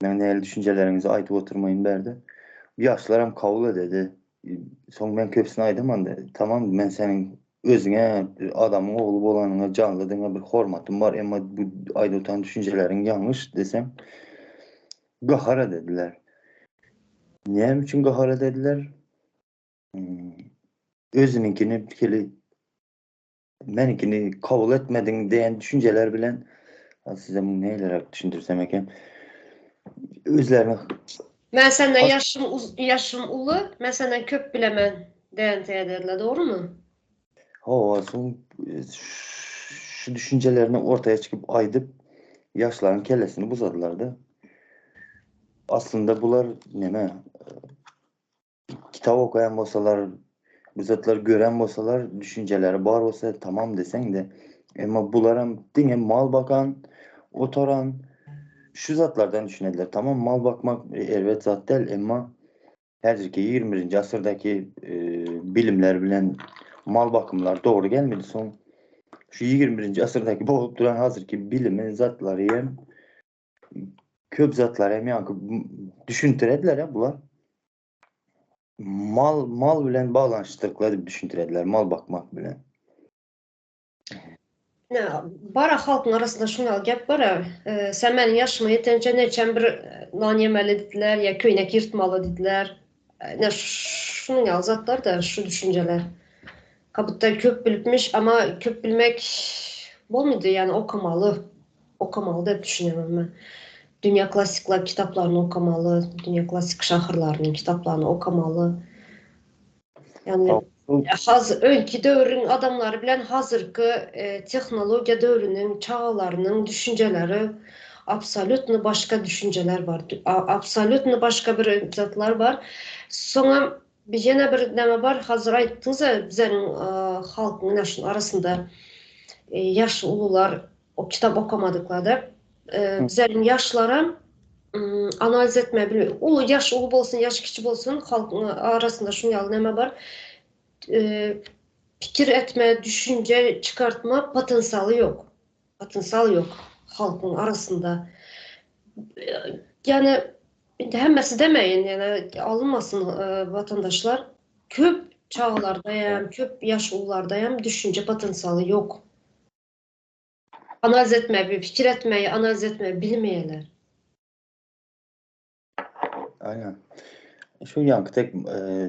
Men nähili düşünjeleriňizi aýdyp oturmaýyn bärde. Ýaşlaram kabul ededi. Soň men köpüsine aýdaman-da, tamam men seniň Özüňe adamyň ogly bolanyňa janlydygyňa bir hormatym bar, emma bu aýdyp oturan düşünjeleriň ýalňyş desem, gahar edediler. Näme üçin gahar edediler? Özüniňkini keli meniňkini kabul etmediň diýen düşünjeler bilen size muny nähiliräk düşündirsem eken? Özlerini Men senden ýaşym ýaşym uly, men senden köp bilemen diýen täzedler, dogrumy? Hawa, soň şu düşünjelerini ortaya çykyp aýdyp, ýaşlaryň kellesini buzadylar-da. Aslynda bular neme, kitap okaýan bolsalar, bu zatlary gören bolsalar, düşünjeleri bar bolsa tamam deseň-de, emma bularam diňe mal bakan, otaran şu zatlardan düşünediler. Tamam mal bakmak erbet zat däl, emma häzirki 21-nji asyrdaky bilimler bilen mal bakymlar dogry gelmedi. Soň şu 21-nji asyrdaky bolup duran hazirki bilimi zatlary hem köp zatlary hem ýaňky düşündirediler ya bular. Mal mal bilen baglanyşdyryklar diýip düşündirediler, mal bakmak bilen. Ne, bara halkyň arasynda şuň ýaly gep bar-a, e, sen meniň ýaşyma ýetençe neçem bir e, nan ýemeli diýdiler, ýa köýnek ýyrtmaly diýdiler. E, ne şunuň ýaly zatlar-da, şu düşünjeler. Kabutda köp bilipmiş, ama köp bilmek bolmady, ýani okamaly. Okamaly diýip düşünýän men. Dünýä klassikler kitaplaryny okamaly, dünýä klassik şahyrlarynyň kitaplaryny okamaly. Ýani haz öňki döwrüň adamlary bilen hazyrky e, tehnologiýa döwrüniň çagalarynyň düşünjeleri absolýutno başga düşünjeler bar. Absolýutno başga bir zatlar bar. Soňam Bir ýene bir näme bar, hazir aýtdyňyza bizeniň halkyň ine şuň arasynda ýaşy ulular o kitap okamadyklar diýip. Bizeniň ýaşlaram analiz etme bilmeýär. Uly ýaş uly bolsun, ýaş kiçi bolsun, halkyň arasynda şuň ýaly näme bar. Pikir etme, düşünje çykartma potensialy ýok. Potensial ýok halkyň arasynda. Ýani indi hemmesi demeýin, ýani alynmasyn watandaşlar. Köp çagalarda hem, köp ýaş ulularda hem düşünje potensialy ýok. Analiz etmeyi, pikir etmeyi, analiz etmeyi bilmeýärler. Aýna. Şu ýanky tek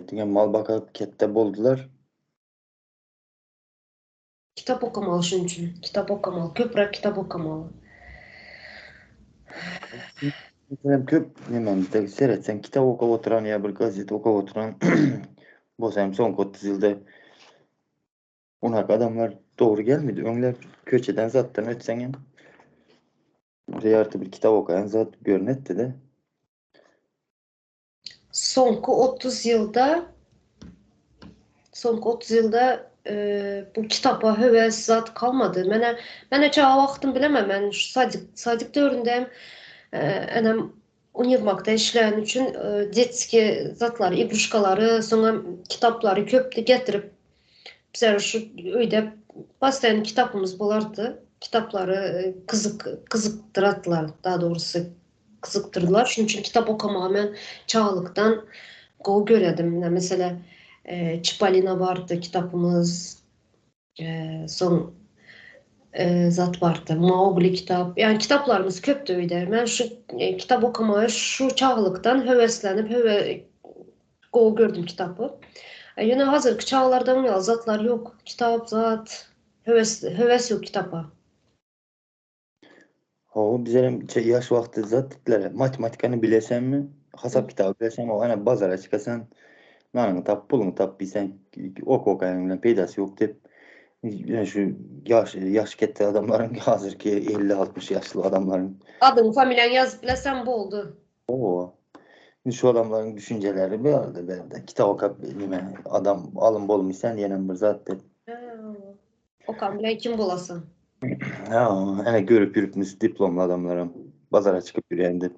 diňe mal bakyp ketde boldular. Kitap okamaly şunuň üçin. Kitap okamaly. Köpräk kitap okamaly. Meselem köp nememizde seretseň kitap okap oturan ýa bir gazet okap oturan bolsa hem soňky 30 ýylda onak adamlar dogry gelmedi. Öňler köçeden zatdan ötseň hem. Bir ýarty bir kitap okaýan zat görnetdi-de. Soňky 30 ýylda soňky 30 ýylda e, bu kitapa höwes zat kalmady. Menä menä çaga wagtym bilemem men şu sadik sadik döwründe hem e, enem uniwermagda işleýän üçin e, detski zatlary, igruşkalary, soňam kitaplary köpdi getirip bize şu öýde postoýan kitapymyz bolardy. Kitaplary e, gyzyk gyzykdyratdylar, daha dogrusy gyzykdyrdylar. Şunuň üçin kitap okamagy men çagalykdan gowy göredim. Mesela e, Çipolino bardy kitapymyz. E, soň e, zat bardy. Maugli kitap. Yani kitaplarymyz köpdü öýde. Men şu e, kitap okamagy şu çagalykdan höweslenip höwe gowy gördüm kitapy. E, ýöne hazirki çagalarda muny zatlar ýok. Kitap zat höwes höwes ýok kitapa. Hawa, bizerem ýaş wagty zat diýdiler. Matematikany bilesenmi? Hasap kitaby bilesenmi? O ana bazara çykasan, nanyňy tap, puluňy tap diýseň, ok okaýanyň bilen peýdasy ýok diýip. Ýöne şu ýaş ýaş ketde adamlaryň hazirki 50-60 ýaşly adamlaryň Adyň, familiýaňy ýazyp bilesem boldy. Hawa. Indi şu adamlaryň düşünjeleri bu ýerde bärde. Kitap okap nime adam alym bolmyşsan ýenem bir zat diýip. Okan bilen kim bolasyň? Ha, ene görüp ýürüpmis diplomly adamlaram bazara çykyp ýürýän diýip.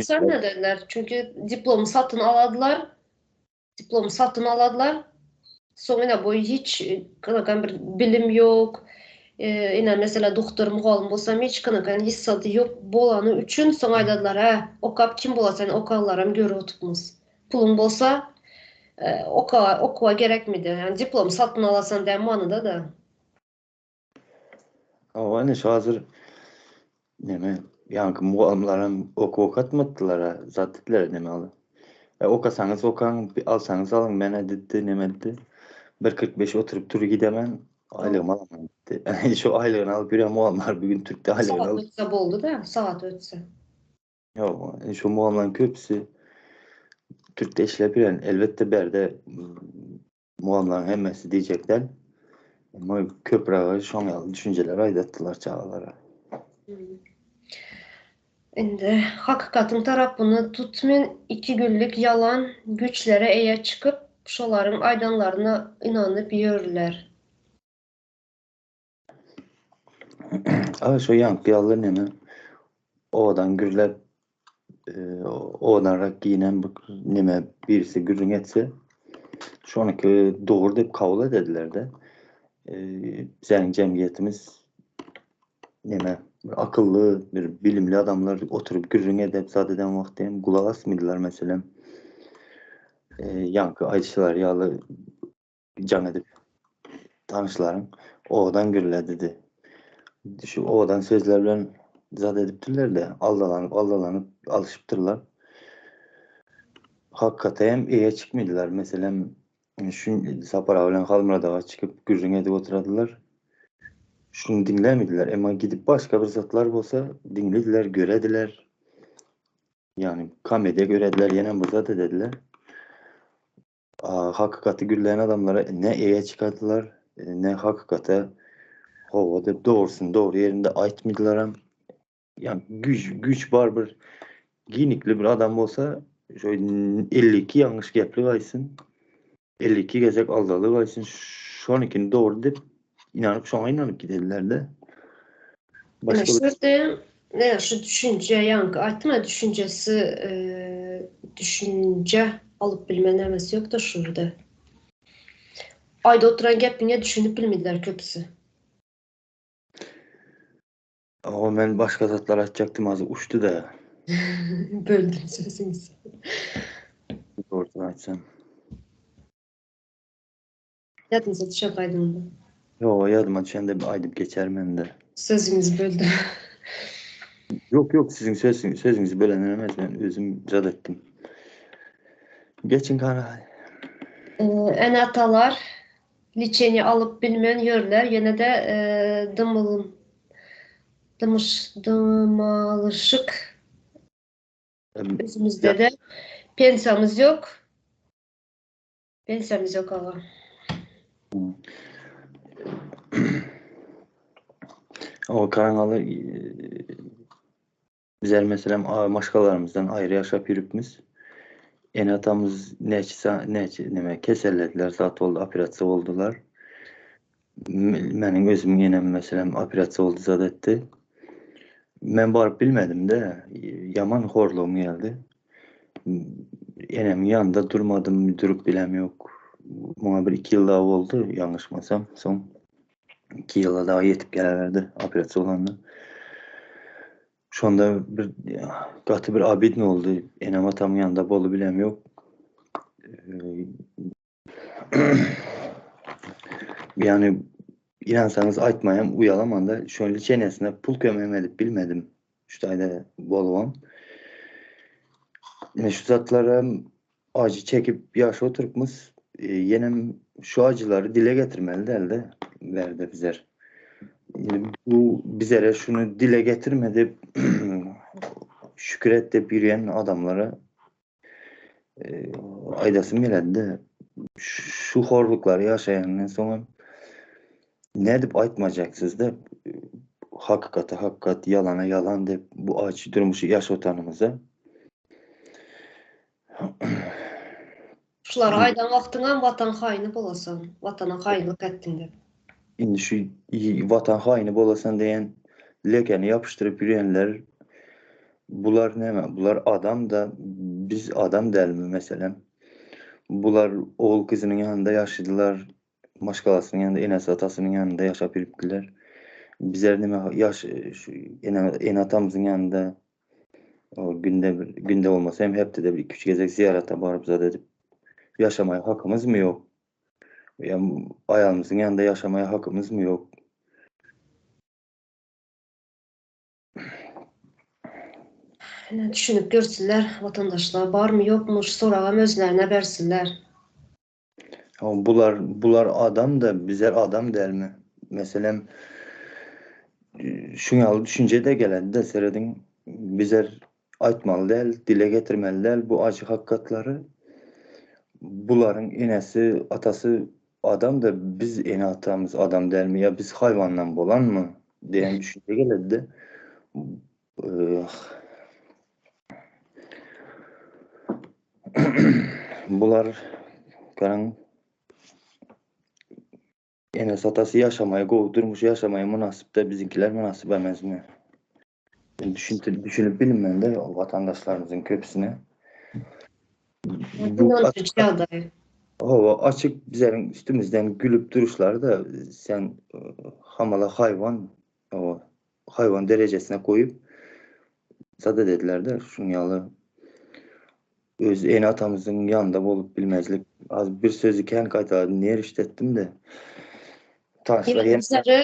Sen ne dediler? Çünki diplomy satyn aladylar. Diplomy satyn aladylar. Soň ine bu hiç kanakan bir bilim ýok. E, ine mesela doktor mugallym bolsam hiç kanakan hissady ýok bolany üçin soň aýdadylar, hä, okap kim bolasan okanlaram görüp otupmyz. Puluň bolsa e, oka okuwa gerekmidi? Yani diplom satyn alasan diýen manyda da. Hawa, ine şu hazir neme, ýaňky mugallymlaram okuw okatmadylar, zat diýdiler neme aly. E, okasaňyz okaň, alsaňyz alyň, men diýdi, neme diýdi. 1.45 oturyp tur gidemen, aýlygymy alaman diýdi. Şu aýlygyny alyp ýören mugallymlar bugün Türkde aýlygyny Sagat ötse boldy da, sagat ötse. Ýok, şu mugallymlaryň köpüsi Türkde işläp ýören. Elbetde bärde mugallymlaryň hemmesi diýjek däl. Emma köprägi şoň ýaly düşünjeleri aýdatdylar çagalara. Indi hakykatyň tarapyny tutmyn ikigünlük ýalan güýçlere eýe çykyp, şolaryň aýdanlaryna ynanyp ýörler. Aga şo ýaňky ýaly neme owadan gürläp owadanrak giýnen bir neme birisi gürrüň etse şonuky dogry diýip kabul edediler-de. Bizäniň jemgyýetimiz neme bir akylly bir bilimli adamlar oturyp gürrüň edip zat eden wagty hem gulak asmydylar meselem. Ýaňky aýdyşlary ýaly jaň edip tanyşlaryň owadan gürle dedi. Şu owadan sözler bilen zat edipdirler-de, aldalanyp, aldalanyp alşypdyrlar. Hakykata hem eýe çykmadylar. Meselem, şu Sapar aga bilen Halmyrat aga çykyp gürrüň edip oturadylar. Şuny diňlemediler. Emma gidip başga bir zatlar bolsa diňlediler, görediler. Ýagny komediýa görediler, ýene bir zat edediler. Hakykaty gürleýän adamlara ne eýe çykardylar, ne hakykata hawa diýip dogrusyny dogry ýerinde aýtmydylaram. Ýa güýç güýç bar bir giňlikli bir adam bolsa şo 52 ýalňyş geplik aýtsyn, 52 gezek aldalyk aýtsyn, şonykini dogry diýip inanyp şoňa inanyp gidediler-de. Başga şu ýerde ne şu düşünje ýaňky aýtdym ya düşünjesi e, düşünje alyp bilme nämesi ýok-da şu ýerde. Aýda oturan gepiňe düşünip bilmediler köpüsi. Awa men başga zatlar aýtjakdym az uçdy-da. Böldüm sözüňizi. Dogrusyny aýtsam. Ýadyňyza düşer gaýdyňda. Ýok, ýadyma düşende aýdyp geçerin hem-de. Sözüňizi böldüm. Ýok, ýok, siziň sözüňizi bölen emes, men özüm zat etdim. Geçiň kany. Ene-atalar liçeniýe alyp bilmän ýörler, ýene-de dymyl dymyş dymalyşyk özümizde-de pensiýamyz ýok. Pensiýamyz ýok aga. O kanaly. Bizler meselem maşgalalarymyzdan aýry ýaşap ýörüpmiz. Ene-atamyz näçe näçe neme kesellediler, zat boldy, operasiýa boldular. Meniň özümiň enem meselem operasiýa boldy, zat etdi. Men baryp bilmedim-de, ýaman horlugym geldi. Enemiň ýanynda durmadym, durup bilem ýok. Muňa bir iki ýyl dagy boldy, ýalňyşmasam. Soň 2 ýyla dagy ýetip geleberdi operasiýa bolanda. Şonda bir gaty bir obidno boldy. Enem atamyň ýanynda bolup bilem ýok. Ýani inansaňyz aýtmaýam uýalamanda şonly çenesine pul kömegem edip bilmedim. Şu taýda bolubam. Ine şu zatlara Ajy çekip ýaşap oturypmyz. Ýenem şu ajylary dile getirmeli däldi bärde bizler. Indi bu bizlere şuny dile getirme diýip şükür et diýip ýürýän adamlara aýdasym geledi-de. Şu horluklary ýaşaýandan soňam nädip aýtmajaksyzda hakykata hakykat, ýalana ýalan diýip bu ajy durmuşy ýaşatanymyza. Şulary aýdan wagtyňam watan haýyny bolasan, watana haýynlyk etdiň diýip. Indi şu watan haýyny bolasan diýen lekeni ýapyşdyryp ýörenler bular näme? Bular adam da biz adam dälmi meselem? Bular ogul gyzynyň ýanynda ýaşadylar, maşgalasynyň ýanynda, enesi atasynyň ýanynda ýaşap ýörüpdiler. Bizler näme ýaş şu ene atamyzyň ýanynda O günde bir, günde bolmasa hem hepdede bir 2-3 gezek ziýarata baryp zat edip ýaşamaýa hakymyzmy ýok? Ýa aýalymyzyň ýanynda ýaşamaýa hakymyzmy ýok? Ine düşünip görsünler watandaşlar barmy ýokmy şu soragam özlerine bersinler. Bular bular adam da bizler adam dälmi? Meselem şuň ýaly düşünje de gelende serediň bizler aýtmaly däl, dile getirmeli däl bu ajy hakykatlary. Bularyň enesi, atasy adam da biz ene atamyz adam dälmi ýa biz haýwandan bolanmy diýen düşünje geledi. Bular garaň enesi atasy ýaşamaýa gowy durmuş ýaşamaýa mynasypda biziňkiler mynasyp emesmi? Men düşünip düşünip bilmende watandaşlarymyzyň köpüsine. Bu ýagdaý. Hawa açyk bizleriň üstümizden gülüp duruşlary da sen hamala haýwan hawa haýwan derejesine goýup sada dediler-de, şuň ýaly öz ene-atamyzyň ýanynda bolup bilmezlik. Az bir sözi kän gaýtaladym, nerişde etdim-de. Taşlar ýene Bizleri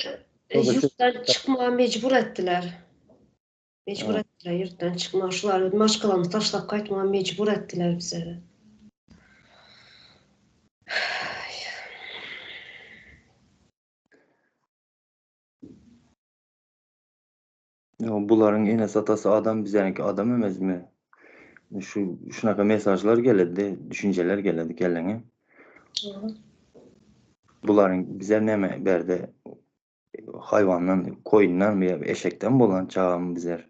ýurtdan çykmaga mejbur etdiler. Mejbur etdiler ýurtdan çykmaga. Şular maşgalamyzy taşlap gaýtmaga mejbur etdiler bizleri. Bularyň enesi atasy adam bizeniňki adam emesmi? Şu şunaka mesajlar geledi, düşünjeler geledi kelleňe. Bularyň bize näme berde haýwandan, koýundan ýa eşekden bolan çagamy bizler?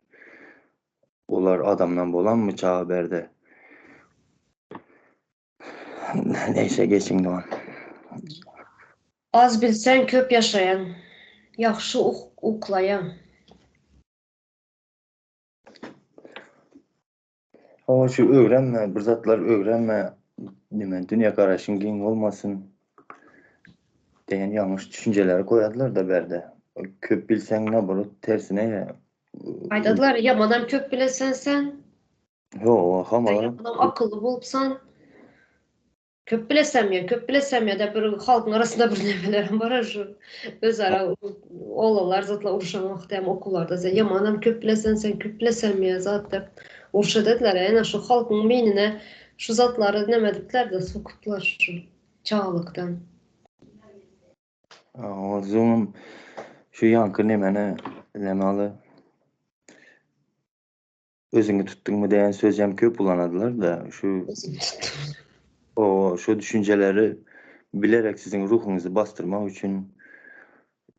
Olar adamdan bolanmy çaga berde? Neýse geçiň dogan. Az bilseň köp ýaşaýaň. Ýagşy uklaýaň. Hawa şu öwrenme bir zatlar öwrenme neme dünýä garaşyň giň bolmasyn diýen ýalňyş düşünjeleri goýadylarda bärde. Köp bilseň naborot tersine ýa. Aýdadylar ýamanam köp bilesen sen. Ýok, hamala. Ýamanam akylly bolupsan. Köp bilesem ýa, köp bilesem ýa-da bir halkyň arasynda bir nemelerem bar şu özara oglanlar zatlar uruşan wagty hem okuwlarda sen ýamanam köp bilesen sen köp bilesem ýa zat diýip urşa dediler. Ýa şu halkyň beýnine şu zatlary neme edipler-de sokupdylar şu çagalykdan. Ozuňam şu ýaňky nemene neme aly Özüňi tutduňmy diýen sözem köp ulanadylar-da, şu o şu düşünjeleri bilerek siziň ruhuňyzy basdyrmak üçin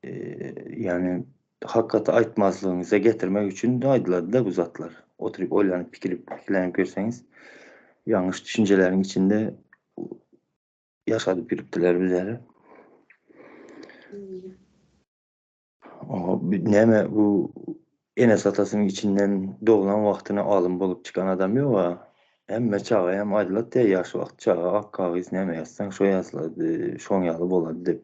ýagny. Hakykaty aýtmazlygyňyza getirmek üçin aýdylady-da bu zatlar. Oturyp oýlanyp pikirip pikirlenip görseňiz ýalňyş düşünjeleriň içinde ýaşadyp ýürüpdiler bizleri. Näme bu enes-atasynyň içinden doglan wagtyna alym bolup çykan adam ýog-a. Hemme çaga hem aýdylat diýýär, ýaş wagt çaga ak kagyz näme ýazsaň şo ýazylady, şoň ýaly bolady diýip.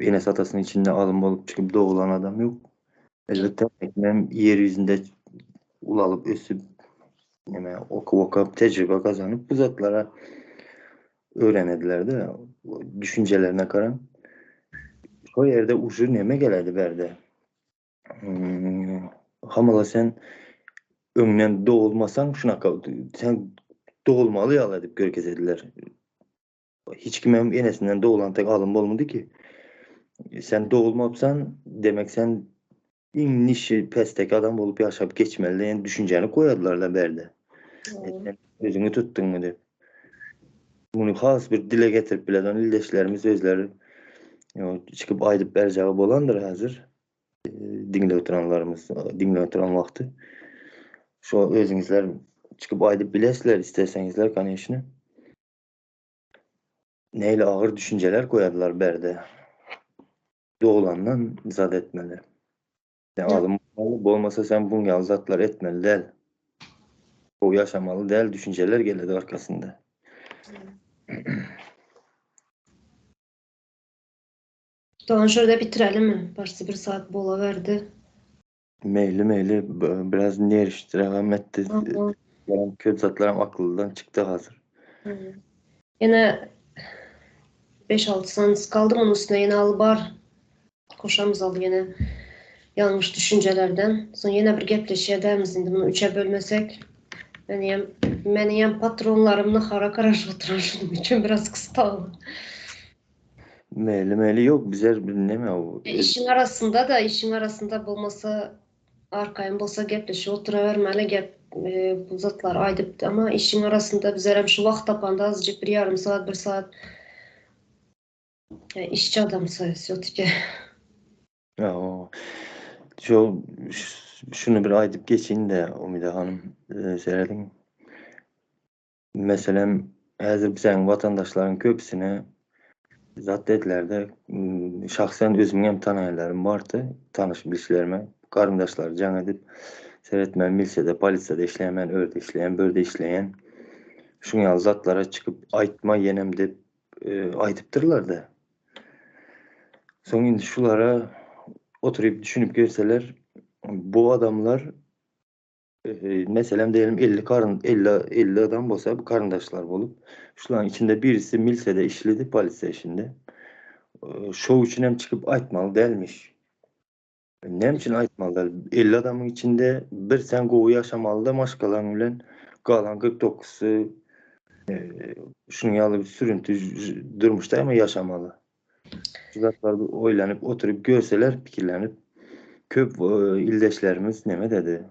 Enes-atasynyň içinde alym bolup çykyp doglan adam ýok. Elbetde, hem ýer ýüzünde ulalyp ösüp, näme okuw okap, tejribe gazanyp bu zatlara öwrenediler-de, düşünjelerine garaň. Şo ýerde uje neme geledi bärde. Hamala sen öňden dogulmasaň şunaka sen dogulmaly ýaly edip görkezediler. Hiç kimem enesinden doglan tek alym bolmady ki. Sen dogulmapsan, demek sen iň nişi pesdeki adam bolup ýaşap geçmeli diýen düşünjäni goýadylar-da bärde. Sen özüňi tutduňmy diýip. Muny has bir dile getirip bilen ildeşlerimiz özleri çykyp aýdyp berjegi bolandyr häzir. Diňläp oturanlarymyz, diňläp oturan wagty. Şo özüňizler çykyp aýdyp bilesizler isleseňizler, koneçne. Nähili agyr düşünjeler goýardylar bärde. Doglandan zat etmeli. Sen alym bolmaly, bolmasa sen buň ýaly zatlar etmeli däl. Gowy ýaşamaly däl düşünjeler geledi arkasynda. Dogan şurada bitirelimi? Başda bir saat bolaberdi. Meýli meýli biraz nerişdiragam etdi. Köp zatlaram akyldan çykdy hazir. Ýene 5-6 sanysy kaldy munuň üstüne ýene al bar. Koşamyz al ýene ýalňyş düşünjelerden. Soň ýene bir gepleşik edämiz indi muny üçe bölmesek. Meniňem meniňem patronlarym nahara garaşyp oturan şunuň üçin biraz kysdagly. Meli meli yok bizer neme o. E, işiň arasynda da işiň arasynda bolmasa arkaýyn bolsa gepleşip oturabermeli gep e, bu zatlary aýdypdy ama işiň arasynda bizerem şu wagt tapanda azajyk bir ýarym saat bir saat e, işçi adam wsýo-tiki. Ýa, Şu şuny bir aýdyp geçeýin-de Umida hanym, e, serediň. Meselem, häzir biziň watandaşlaryň köpüsine zat dediler-de, şahsen özümiň hem tanaýanlarym bardy, tanyş bilişlerime, garyndaşlary jaň edip, seret men milisiýada, polisiýada işleýän, men örde işleýän, börde işleýän, şuň ýaly zatlara çykyp aýtma ýenem diýip aýdypdyrlar-da. Soň indi şulara oturyp düşünip görseler, bu adamlar Meselem diýelim 50 karyn 50 50 adam bolsa bu karyndaşlar bolup, şularyň içinde birisi milsede işledi, polisiýa işinde. Şow üçin hem çykyp aýtmaly dälmiş. Näme üçin aýtmaly däl? 50 adamyň içinde bir sen gowy ýaşamaly da maşgalaň bilen, galan 49-sy şunuň ýaly bir sürüntü durmuşda hem ýaşamaly. Şu zatlar oýlanyp oturyp görseler pikirlenip köp ildeşlerimiz neme dedi.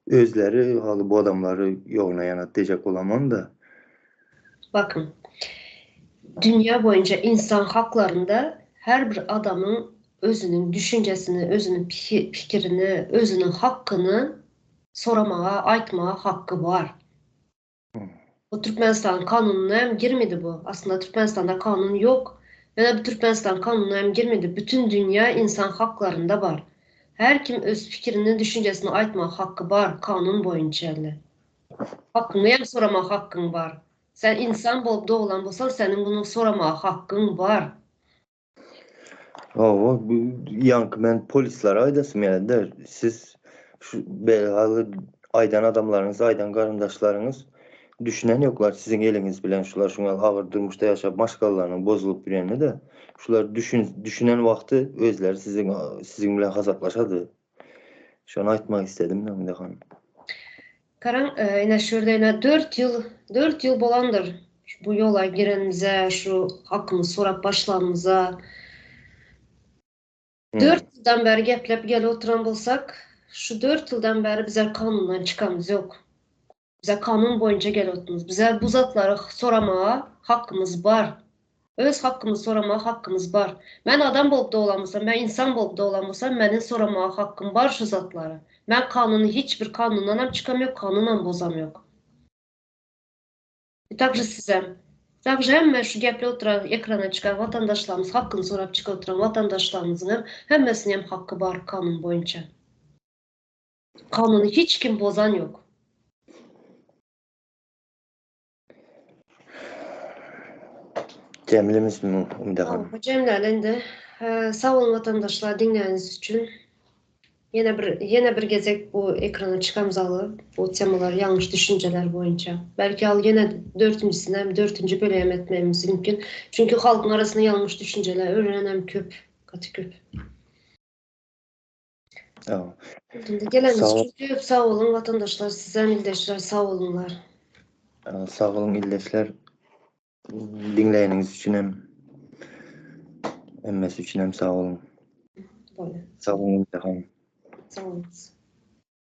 Özleri haly bu adamlary ýoguna ýanat diýjek bolamam da. Bakyn. Dünýä boýunça insan haklarynda her bir adamyň özüniň düşünjesini, özüniň pikirini, özüniň hakyny soramaga, aýtmaga hakky bar. Bu Türkmenistan kanunyna hem girmedi bu. Aslynda Türkmenistanda kanun ýok. Ýöne bu Türkmenistan kanunyna hem girmedi. Bütün dünýä insan haklarynda bar. Her kim öz pikirini, düşünjesini aýtmaga haky bar kanun boýunça indi. Hakyňy hem soramaga hakkyň bar. Sen insan bolup doglan bolsaň seniň muny soramaga hakkyň bar. Hawa, bu ýaňky men polislere aýdasym geldi-de, siz şu belaly aýdan adamlaryňyz, aýdan garyndaşlaryňyz düşünen ýoklar siziň eliňiz bilen şular şuňa agyr durmuşda ýaşap maşgalalarynyň bozulyp ýörenini-de, şular düşün düşünen wagty özleri siziň siziň bilen hasaplaşady. Şony aýtmak isledim Öňde hanym. Garaň, ine şu ýerde ine 4 ýyl, 4 ýyl bolandyr bu ýola girenimize, şu hakymyzy sorap başlanymyza. 4 ýyldan bäri gepläp gelip oturan bolsak, şu 4 ýyldan bäri bizler kanundan çykamyz ýok. Bize kanun boýunça gelip otyrmyz. Bize bu zatlary soramaga hakymyz bar. Öz hakkymyzy soramaga hakkymyz bar. Men adam bolup doglan bolsam, men insan bolup doglan bolsam, meniň soramaga hakkym bar şu zatlary. Men kanuny hiç bir kanundanam çykam ýok, kanunam bozam ýok. I takže sizem. Takže hemme şu gepli oturan ekrana çykan watandaşlarymyz hakkyny sorap çykyp oturan watandaşlarymyzyňam hemmesiniňem hakky bar kanun boýunça. Kanuny hiç kim bozan ýok. Jemlemişmi Umida hanym? Jemläli indi. Sag boluň watandaşlar diňläniňiz üçin. Ýene bir ýene bir gezek bu ekrana çykamzaly bu temalar ýalňyş düşünjeler boýunça. Belki al ýene dörtünjisini hem dörtünji bölüm etmegimiz mümkin. Çünki halkyň arasynda ýalňyş düşünjeler örenem köp, gaty köp. Indi geleniňiz üçin köp sag boluň watandaşlar sizem ildeşler sag boluňlar. Sag boluň ildeşler. Diňleýäniňiz üçin hem hemmesi üçin hem sag boluň. Bolýar. Sag boluň Umida hanym. Sag boluň.